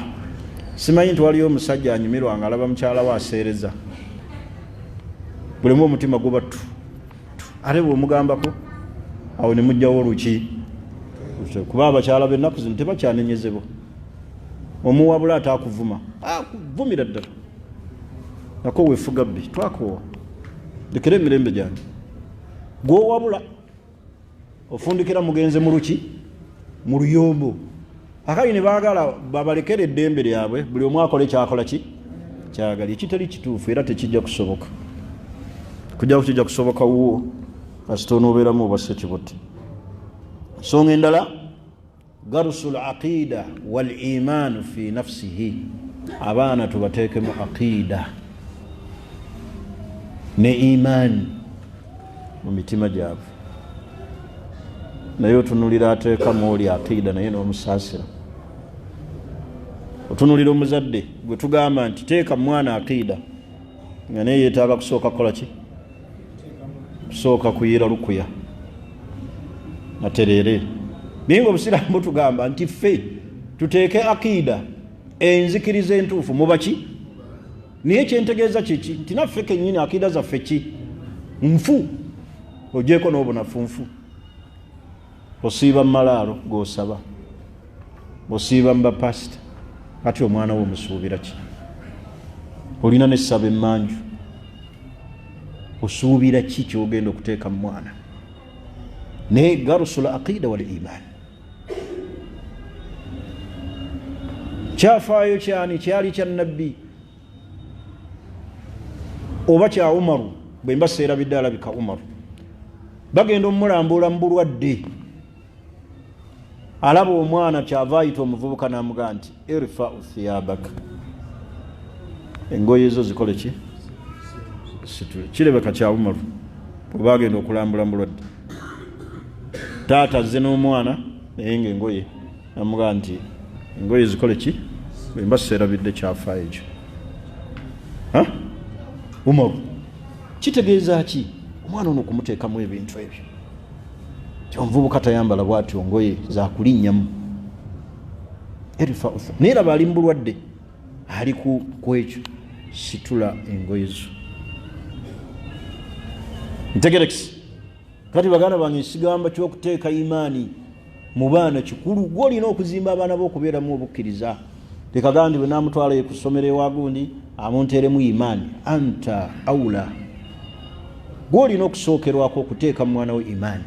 Simanyi nti waliyo omusajja anyumirwa nga alaba mukyala we aseereza, bulemu omutima guba tu, ate bwomugambako awo ne mujjawo oluki, kuba abakyala b'ennaku zino tebakyanenyezebwa. Omuwabula ate akuvuma, akuvumira ddala nako wefuga bbi twakoowa, lekera emirembe gyange. Gwowabula ofundikira mugenze mu luki mu luyombo. Akali ne baagala babalekere eddembe lyabwe, buli omu akole kyakola ki kyagali, ekitali kituufu era tekijja kusoboka. Kujjako kijja kusoboka wuwo kasita onoobeeramu oba sekibotte. Nsonga endala, garusu laqida wal iman fi nafsihi. Abaana tubateekemu aqida ne imaani mu mitima gyabwe. Naye otunulira ateekamu oli aqida naye n'omusaasira, otunulira omuzadde gwe tugamba nti teeka mwana aqida, nga naye yeetaaga kusooka kukola ki? Kusooka kuyiira lukuya atereere. Naye nga obusiraamu butugamba nti ffe tuteeke aqida, enzikiriza entuufu mubaki. Naye kyentegeeza kiki? Nti naffe kenyini akida zaffe ki nfu, ogyeko n'obunafu nfu. Osiiba mu malaalo g'osaba, osiiba mu bapasita, kati omwana wo omusuubira ki? Olina nessaba emmanju, osuubira ki kyogenda okuteeka mu mwana? Naye garusul aqida wal iman kyafaayo kyani? Kyali kya nabbi oba kya Umaru? Bwe mba seerabidde, alabika Umaru. Bagenda omulambula mu bulwadde, alaba omwana, kyava ayita omuvubuka n'amugaa nti irfau thiyabaka, engoye zo zikole ki? Situle. Kirebeka kya Umaru, bwe bagenda okulambula mu bulwadde, taata azze n'omwana, naye nga engoye namugaa nti engoye zikole ki? Bwe mba seerabidde, kyafaayo ekyo Umaru. Kitegeeza ki omwana ono okumuteekamu ebintu ebyo, ti omuvubuka tayambala bwatyo ngoye zakulinnyamu? Naye raba ali mu bulwadde, ali ku ekyo, situla engoye zo. Ntegerekisi. Kati baganda bange, ekigambo kyokuteeka imaani mu baana kikulu. Gwe olina okuzimba abaana bo okubeeramu obukkiriza. Leka gandi bwe namutwalayo ku ssomero ewagundi amunteeremu imaani. Anta aula, gwe olina okusookerwako okuteeka mu mwana we imaani,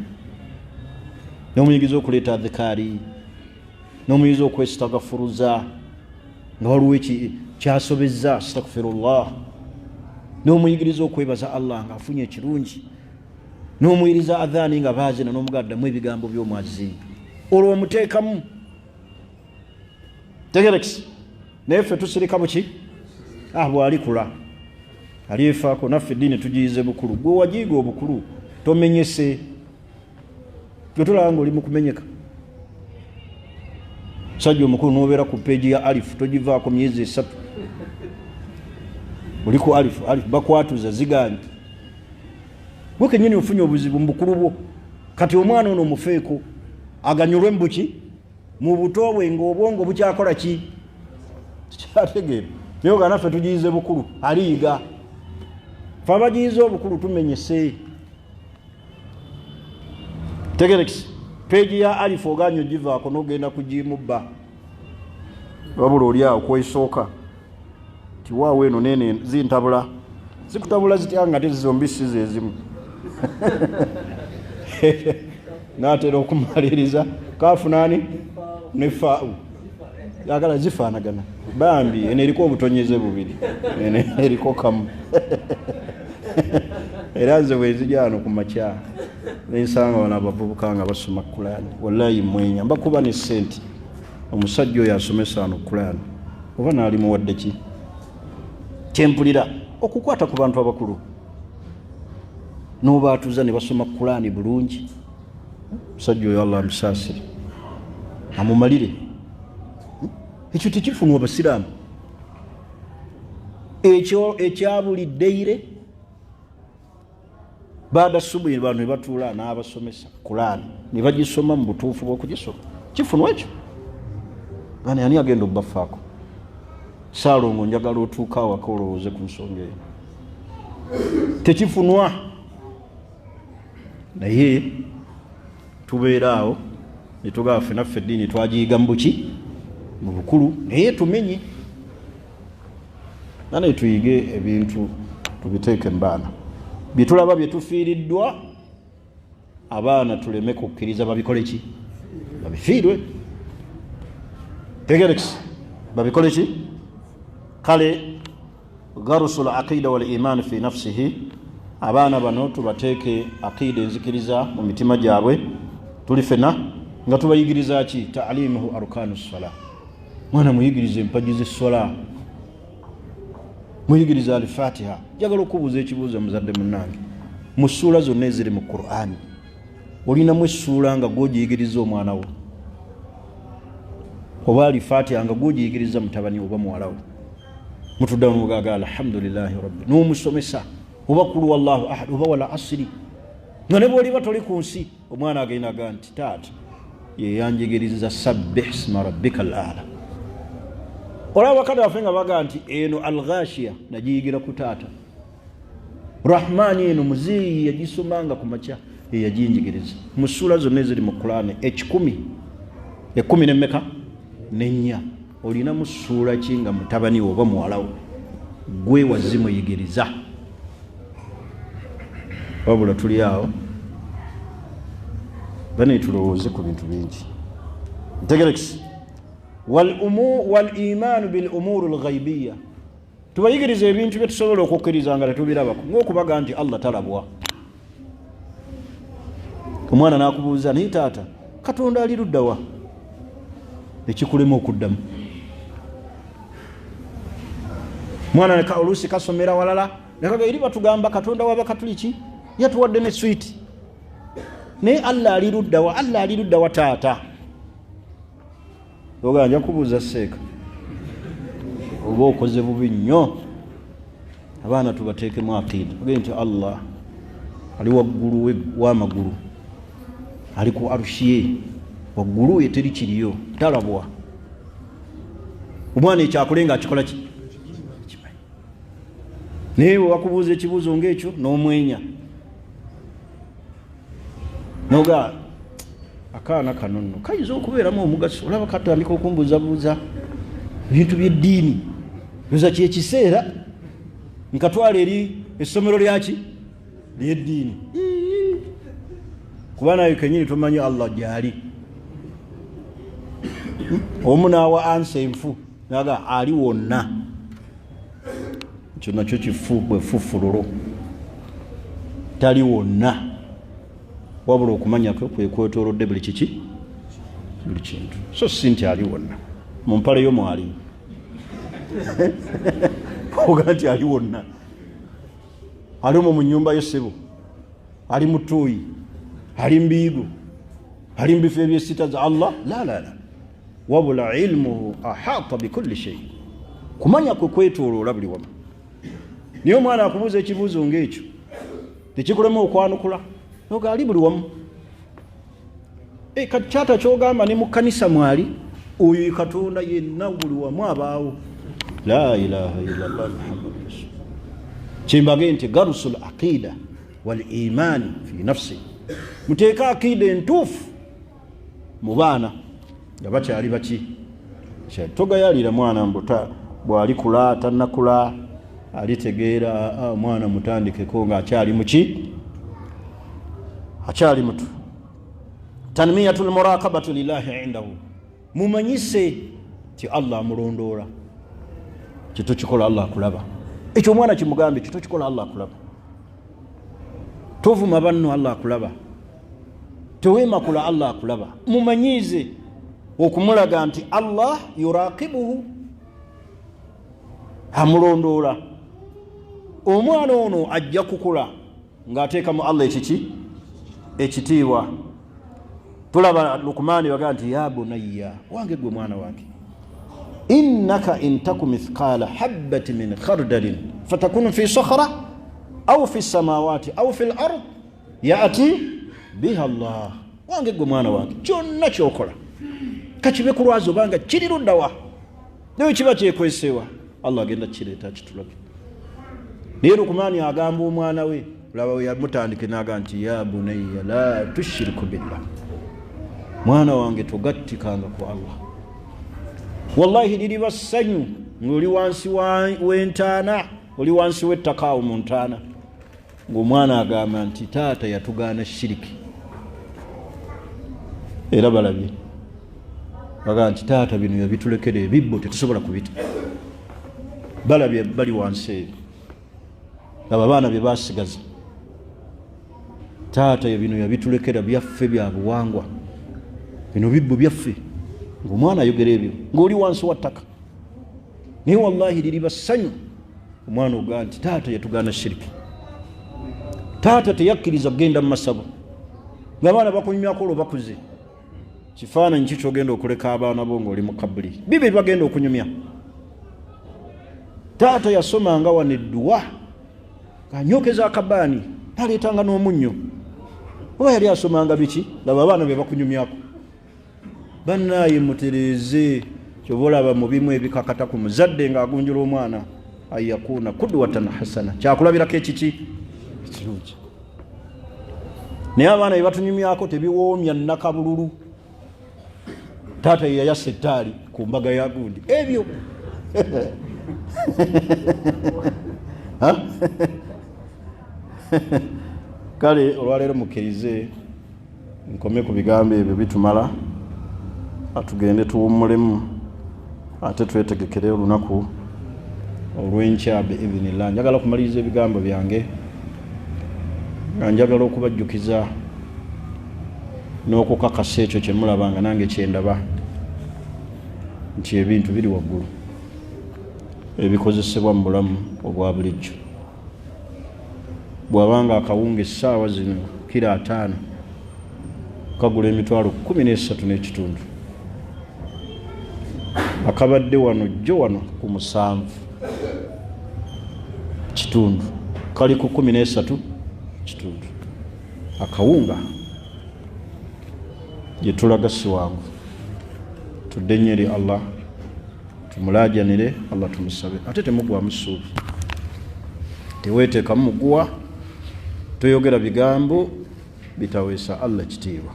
n'omuyigiza okuleeta adhikaari. N'omuyigiriza okwesitagafuruza nga waliwo kyasobezza, astagfirullah. N'omuyigiriza okwebaza Allah nga afunye ekirungi. N'omuyigiriza adhaani nga baazina, n'omugaddamu ebigambo by'omwaziini, olwo omuteekamu tegerekisi. Naye ffe tusirika buki? Ah, bwalikula alyefaako. Naffe eddiini tugiyize bukulu. Gwe wagiyiga obukulu, tomenyese. Gwe tolaba nga oli mu kumenyeka, musajja omukulu, nobeera ku peegi ya alifu, togivaako myezi 3, oli ku alifu alifu, bakwatuza ziganye. Gwe kenyini ofunye obuzibu mu bukulu bwo. Kati omwana ono omufeeko aganyulwe mu buki, mu buto bwe, ngaobwongo bukyakola ki, kyategeera. Naye oga naffe tugiyize bukulu, aliyiga. Fe abagiyize obukulu tumenyese. Tegerekisi, peegi ya alifu oganye ogivaako nogenda kugimubba, wabula oli awo kwesooka tiwaawo eno nene zintabula, zikutabula zitya nga te zombi si zezimu? Natera okumaliriza kafunaani ne faawu yagala zifaanagana. Bambi eno eriko obutonyeze bubiri, eno eriko kamu. Era nze bwenzija wano ku makya nensanga wano abavubuka nga basoma Kulaani, wallayi mwenya, mbakuba ne sente. Omusajja oyo asomesa wano Kulaani, oba naalimuwadde ki? Kyempulira okukwata ku bantu abakulu n'obaatuza ne basoma Kulaani bulungi. Omusajja oyo Allah amusaasire amumalire. Ekyo tekifunwa abasiraamu, ekyo ekyabuli ddeire baada subuhi bantu ne batuula n'abasomesa Kulaani ne bagisoma mu butuufu bw'okugisoma. Kifunwa ekyo? Gani ani agenda obbafaako? Saalongo, njagala otuuka awaka olowooze ku nsonga eyo. Tekifunwa, naye tubeera awo netugaba ffe naffe eddiini twagiyiga mu buki, mu bukulu, naye tumenye nane. Tuyige ebintu tubiteeke mu baana, byetulaba byetufiiriddwa, abaana tuleme kukkiriza babikole ki, babifiirwe. Tegerekisi, babikole ki? Kale garusu laqida waliman fi nafsihi, abaana bano tubateeke aqida, enzikiriza mu mitima gyabwe. Tuli fena nga tubayigiriza ki? Taalimuhu arkanu ssala. Mwana muyigiriza empagi zessola, muyigiriza Alfatiha. Njagala okubuuza ekibuuzo, muzadde munange. Mu ssuula zonna eziri mu Qurani, olinamu essuula nga gwogiyigiriza omwana wo, oba Alfatiha nga gwogiyigiriza mutabani oba muwala wo? Mutuddamu mugaga alhamdulillahi rabbi n'omusomesa, oba kulu wallahu ahad, oba wala asiri, nga ne bwoliba toli ku nsi, omwana agenda ga nti taata yeyanjigiriza sabbih sma rabbika al ala. Olaba bakadde baffe nga baga nti eno Alghashiya nagiyigira ku taata, Rahmaani eno muzeeyi yagisomanga ku makya, eyaginjigiriza. Mu ssuula zonna eziri mu Kulaani 114, olinamu ssuula ki nga mutabani wo oba muwalawo gwe wazimuyigiriza? Wabula tuli awo bane, tulowooze ku bintu bingi. Ntegerekisi, walimaanu bil umuru lghaibiya. Tubayigiriza ebintu byetusobola okukkiriza nga tetubirabako, ngaokubaga nti Allah talabwa. Omwana nakubuuza, naye taata, Katonda ali luddawa? Ekikulema okuddamu. Mwana oluusi kasomera walala nekaga eri batugamba Katonda wabakatuliki yatuwadde ne switi, naye Allah ali luddawa? Allah ali luddawa taata? Oga nja kubuuza seeka, oba okoze bubi nnyo. Abaana tubateekemu aqida, ogende nti Allah ali waggulu w'amagulu, ali ku arushi ye waggulu, ye teri kiriyo, talabwa. Omwana ekyakule nga akikola ki, naye wewakubuuza ekibuuzo ngaekyo n'omwenya noga akaana kano nno kayinza okubeeramu omugaso. Olaba katandika okumbuuzabuuza ebintu byeddiini, oza kyekiseera nkatwala eri essomero lyaki, lyeddiini, kuba naye kenyini tomanyi Allah gyali. Omu n'awa ansa enfu naga ali wonna. Ekyo nakyo kifu bwefufululu, tali wonna, wabula okumanya kwe kwe kwetoolodde buli kiki, buli kintu. So si nti ali wonna mu mpale yo mwali oga nti ali wonna, ali omwo mu nnyumba yo ssebo, ali mu ttuuyi, ali mu biyigo, ali mu bifo ebyesita za Allah. La la la, wabula ilmuhu ahata bikulli shay, kumanya kwe kwetooloola buli wamu. Naye omwana akubuuza ekibuuzo ng'ekyo tekikulema okwanukula, noga ali buli wamu. Kati kyata kyogamba ne mu kkanisa mwali, oyo Katonda yenna buli wamu abaawo. La ilaha illallah Muhammadu rasul. Kyembage nti garusul aqida wal imani fi nafsi, muteeke aqida entuufu mu baana nga bakyali baki. Togayalira mwana mbu bw'alikula tannakula alitegeera. Omwana mutandikeko ng'akyali muki, akyali muto. Tanmiyatu lmuraqabatu lillahi indahu, mumanyise ti Allah amulondoola, kitokikola Allah akulaba. Ekyo omwana kimugambe, kitokikola Allah akulaba, tovuma banno Allah akulaba, teweemakula Allah akulaba. Mumanyiize okumulaga nti Allah yuraqibuhu, amulondoola. Omwana ono ajja kukula ng'ateekamu Allah ekiki, ekitiibwa. Tulaba Lukumaani bagaa nti ya bunayya, wange gwe mwana wange, innaka intaku mithqala habbati min khardalin fatakunu fi sakhra au fi samawati au fi lard yati biha Allah. Wange gwe mwana wange, kyonna kyokola kakibe ku lwazi obanga kiri luddawa, naye kiba kyekwesewa, Allah agenda kireeta kitulabe. Naye Lukumaani agamba omwana we, laba we yamutandike n'agamba nti ya bunayya la tushiriku billah, mwana wange togattikanga ku Allah. Wallahi liriba ssanyu ng'oli wansi w'entaana, oli wansi w'ettaka awo mu ntaana, ng'omwana agamba nti taata yatugaana shiriki. Era balabye bagamba nti taata bino yabitulekera ebibbo tetusobola kubita. Balabye bali wansi eyo, abo abaana bye basigaza, taata bino yabitulekera byaffe bya buwangwa, bino bibbo byaffe. Ng'omwana ayogera ebyo ng'oli wansi wa ttaka. Naye wallahi liriba ssanyu omwana ogaa nti taata yatugaana shiriki, taata teyakkiriza kugenda mu masabo. Ng'abaana bakunyumyako olwo bakuze, kifaananyi ki kyogenda okuleka abaana bo ng'oli mu kabuli? Bibe bagenda okunyumya. Taata yasomanga wano edduwa ng'anyokeza akabaani, aleetanga n'omunnyo, oba yali asomanga biki? Laba abaana be bakunyumyako. Bannaaye mutereeze. Kyova olaba mu bimu ebikakata ku muzadde ng'agunjula omwana, ayakuuna kudwatan hasana, kyakulabirako ekiki ekirungi. Naye abaana bye batunyumyako tebiwoomya nnakabululu. Taata ye yayasa ettaali ku mbaga ya gundi, ebyo kale olwaleero mukkirize nkome ku bigambo ebyo bitumala, atugende tuwummulemu ate twetegekere olunaku olw'enkya biidhinillah. Njagala okumaliriza ebigambo byange nga njagala okubajjukiza n'okukakasa ekyo kye mulaba nga nange kyendaba nti ebintu biri waggulu ebikozesebwa mu bulamu obwa bulijjo. Bw'abanga akawunga essaawa zino kiro 50 kagula 130,000 n'ekitundu, akabadde wano jjo wano ku 7 kitundu kali ku 13 kitundu. Akawunga gye tulaga si wangu. Tudde nnyo eri Allah, tumulaajanire Allah, tumusabe, ate temugwamu ssuubi, teweeteekamu muguwa, toyogera bigambo bitaweesa Allah kitiibwa.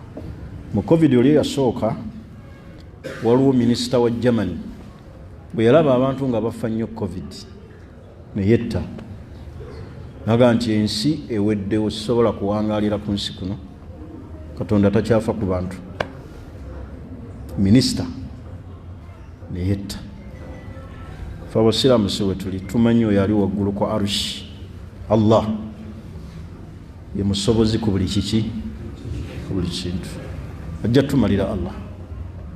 Mu covid oli eyasooka, waliwo minisita wa Germany bwe yalaba abantu nga bafa nnyo covid neyetta, naga nti ensi eweddewo, sisobola kuwangaalira ku nsi kuno, Katonda takyafa ku bantu. Minisita Neyetta. Fe abasiraamu si we tuli, tumanyi oyo ali waggulu ku arushi, Allah ye musobozi ku buli kiki, ku buli kintu. Ajja tumalira Allah,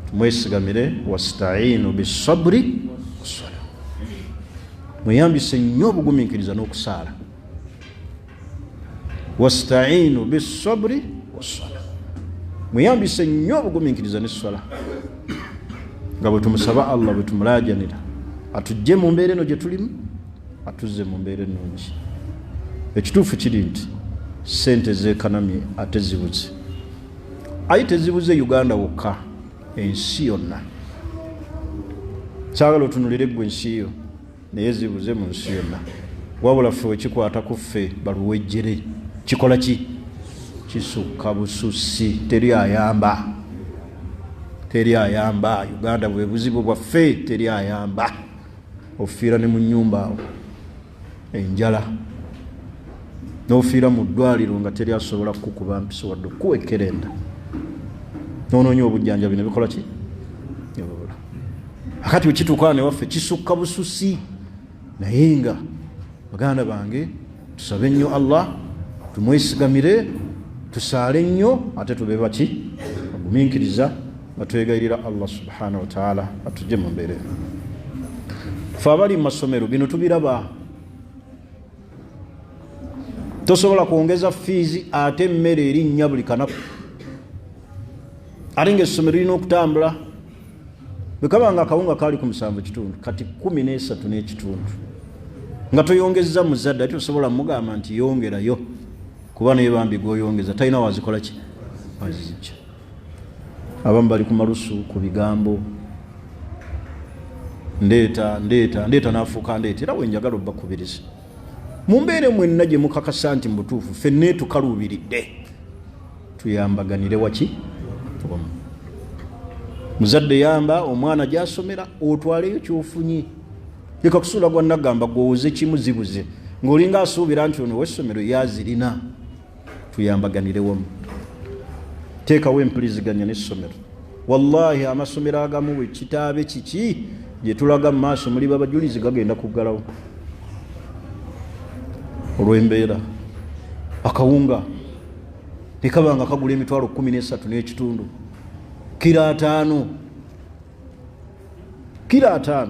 tumwesigamire. Wastainu bisabri wassala, mweyambise nnyo obugumiikiriza n'okusaala. Wastainu bisabri wassala, mweyambise nnyo obugumiikiriza n'esswala, nga bwe tumusaba Allah, bwe tumulajanira atujje mu mbeera eno gye tulimu, atuzze mu mbeera ennungi. Ekituufu kiri nti sente zeekanamye ate zibuze, aye tezibuze Uganda wokka, ensi yonna. Saagala otunulire ggwe ensi yo, naye zibuze mu nsi yonna. Wabula ffe wekikwata ku ffe baluwejjere, kikola ki? Kisukka bususi. Teri ayamba, teri ayamba. Uganda bwe buzibu bwaffe, teri ayamba. Ofiira ne mu nyumba awo enjala, n'ofiira mu ddwaliro nga teri asobola kukukuba mpiso wadde okukuwa ekkerenda, n'onoonya obujjanjabi ne bikola ki? Nebubula. Akati wekituuka newaffe kisukka bususi. Naye nga baganda bange, tusabe nnyo Allah, tumwesigamire, tusaale nnyo, ate tube baki? Bagumiikiriza, nga twegayirira Allah subhanahu wataala atujje mu mbeera eno. Fe abali mu masomero bino tubiraba. Tosobola kwongeza fiizi ate emmere erinnya buli kanaku, ate nga essomero lirina okutambula. Bwe kaba nga akawunga kaali ku 7.5, kati 13.5, nga toyongeza muzadde, ate osobola mugamba nti yongerayo, kuba naye bambi gwoyongeza talina wazikola ki, wazijja. Abamu bali ku malusu ku bigambo ndeeta ndeeta ndeeta, nafuuka ndeeta. Era wenjagala obbakubiriza mu mbeere mwenna gye mukakasa nti mu butuufu ffenna etukaluubiridde, tuyambaganire waki wamu. Muzadde yamba omwana gyasomera, otwaleyo kyofunye. Leka kusuula gwa nagamba gwowoze kimu zibuze, ng'olinga asuubira nti ono wessomero yazirina. Tuyambaganire wamu, teekawo empuliziganya n'essomero. Wallahi amasomero agamu bwe kitaabe kiki gye tulaga mu maaso, muli babajulizi, gagenda kuggalawo olw'embeera. Akawunga nekaba nga kagula emitwalo 13.5, kiro 50, kiro 50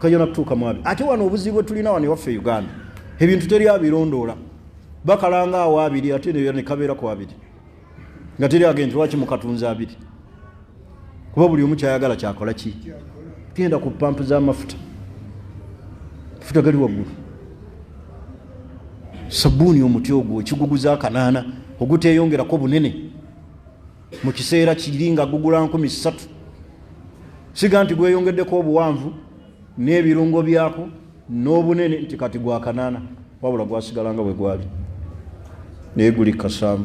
kajana kutuuka mu 20. Ate wano obuzibu bwe tulina wano ewaffe Uganda, ebintu teri abirondoola, bakalanga awo 20, ate nekabeera ku 20, nga teri agenti lwaki mukatunza 20, kuba buli omu kyayagala kyakola ki. Genda ku pampu z'amafuta, mafuta gali waggulu. Sabuuni omuti ogwo ekiguguza akanaana oguteyongerako bunene mu kiseera kiri nga gugula 3000, siga nti gweyongeddeko obuwanvu n'ebirungo byako n'obunene nti kati gwa kanaana, wabula gwasigala nga bwe gwali, naye guli 7.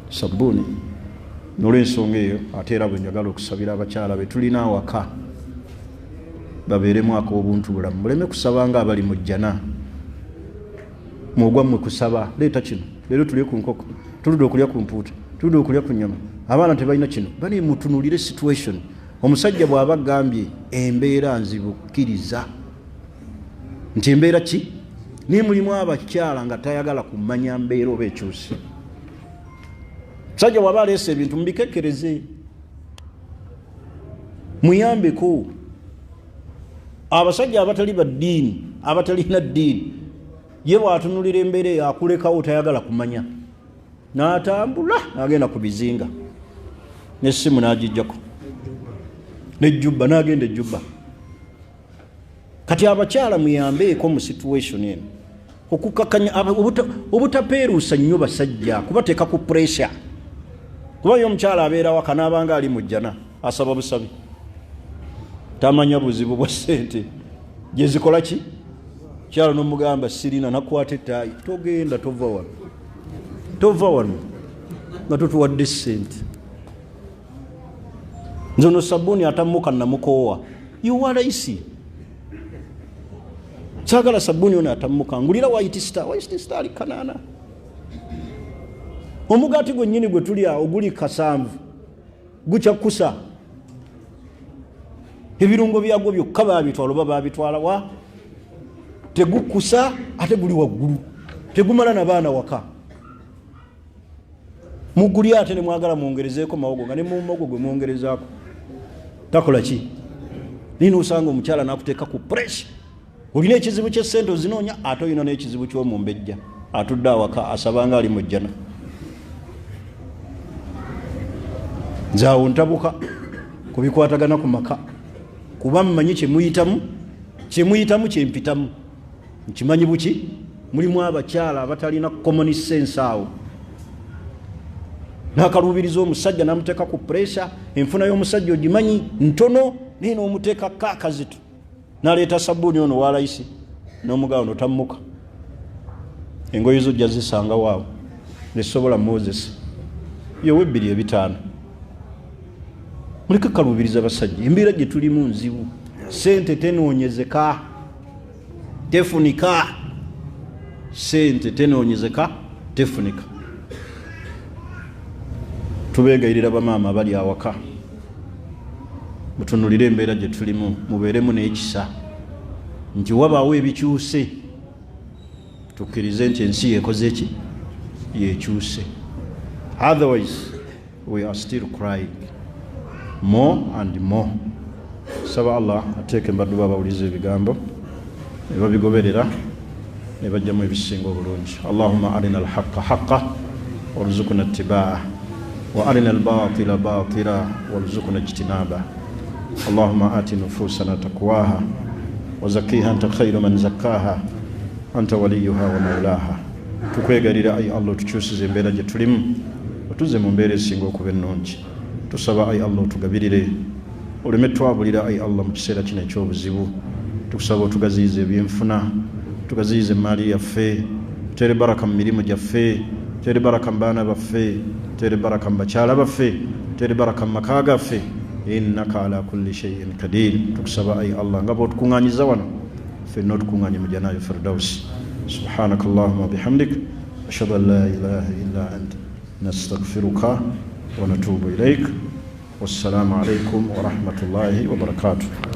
Sabbuuni. Nolwensonga eyo, ate era bwe njagala okusabira abakyala be tulina awaka, babeeremu ak'obuntu bulamu, muleme kusaba nga abali mu jjana. Mwogwammwe kusaba, leeta kino, leero tulye ku nkoko, tuludde okulya ku mpuuta, tuludde okulya ku nyama, abaana tebalina kino. Bani mutunulire situation. Omusajja bw'aba agambye embeera nzibu, kkiriza nti embeera ki, naye mulimu abakyala nga tayagala kumanya mbeera oba ekyuse. Musajja bw'aba aleese ebintu, mubikekkereze, muyambeko. Abasajja abatali baddiini, abatalina ddiini, ye bw'atunulira embeera eyo akulekawo, tayagala kumanya, n'atambula n'agenda ku bizinga n'essimu n'agijjako nejjubba n'agenda ejjubba. Kati abakyala muyambeeko mu situation eno, okukakanya obutapeeruusa nnyo basajja, kubateeka ku pressure, kuba ye omukyala abeera waka n'abanga ali mu jjana, asaba busabi, tamanya buzibu bwa ssente gyezikola ki. Kyalo nomugamba sirina, nakwata ettaayi, togenda, tova wano, tova wano nga totuwadde ssente. Nze ono sabuuni atammuka namukoowa, yuwalaisi saagala sabuuni ono atammuka, ngulira White Star. White Star ali 800. Omugaati gwennyini gwe tulya oguli 7 gukyakusa. Ebirungo byagwo byokka babitwala oba babitwala wa? Tegukusa ate guli waggulu, tegumala na baana waka. Muguli ate ne mwagala mwongerezeeko mawogo, nga ne mu muwogo gwe mwongerezaako takola ki? Naye nosanga omukyala n'akuteeka ku pressure. Olina ekizibu ky'essente ozinoonya, ate olina n'ekizibu ky'omumbejja atudde awaka asabanga ali mu jjana. Nze awo ntabuka ku bikwatagana ku maka, kuba mmanyi kyemuyitamu, kyemuyitamu kyempitamu nkimanyi. Buki mulimu abakyala abatalina common sense awo, nakaluubiriza omusajja namuteeka ku pressure. Enfuna y'omusajja ogimanyi ntono, naye n'omuteekako akazito, naleeta sabbuuni ono walayisi n'omugabo notammuka, engoye zo ojja zisanga waawo nesobola Moses yowa 2 5. Muleke kaluubiriza basajja, embeera gye tulimu nzibu, sente tenoonyezeka, tefunika, sente tenoonyezeka, tefunika. Tubeegayirira bamaama abali awaka, mutunulire embeera gye tulimu, mubeeremu n'ekisa nti wabaawo ebikyuse. Tukkirize nti ensi yekoze eki, yekyuse, otherwise we are still crying more and more. Saba Allah ateeke embaddu babawuliza ebigambo ne babigoberera ne bajjamu ebisinga obulungi. Allahumma arina alhaqa haqa warzuqna ittibaa wa arina albatila batila warzuqna ijtinaba. Allahumma ati nufusana taqwaha wazakiha anta khairu man zakkaha anta waliyuha wa maulaha. Tukwegalira ayi Allah, otukyusiza embeera gye tulimu, otuze mu mbeera esinga okuba ennungi. Tusaba ayi Allah otugabirire, oleme twabulira ayi Allah mu kiseera kino ekyobuzibu. Tukusaba otugaziyiza ebyenfuna, tugaziyiza emaali yaffe, tere baraka mu mirimu gyaffe, tere baraka mu baana baffe, tere baraka mu bakyala baffe, tere baraka mu maka gaffe, innaka ala kulli shay'in qadir. Tukusaba ayi Allah nga bw'otukuŋŋanyiza wano ffenna, otukuŋŋanye mu janayo firdausi. Subhanaka allahuma bihamdik, ashhadu an la ilaha illa ant, nastaghfiruka wa natubu ilaik. Wassalamu alaikum warahmatullahi wabarakatuh.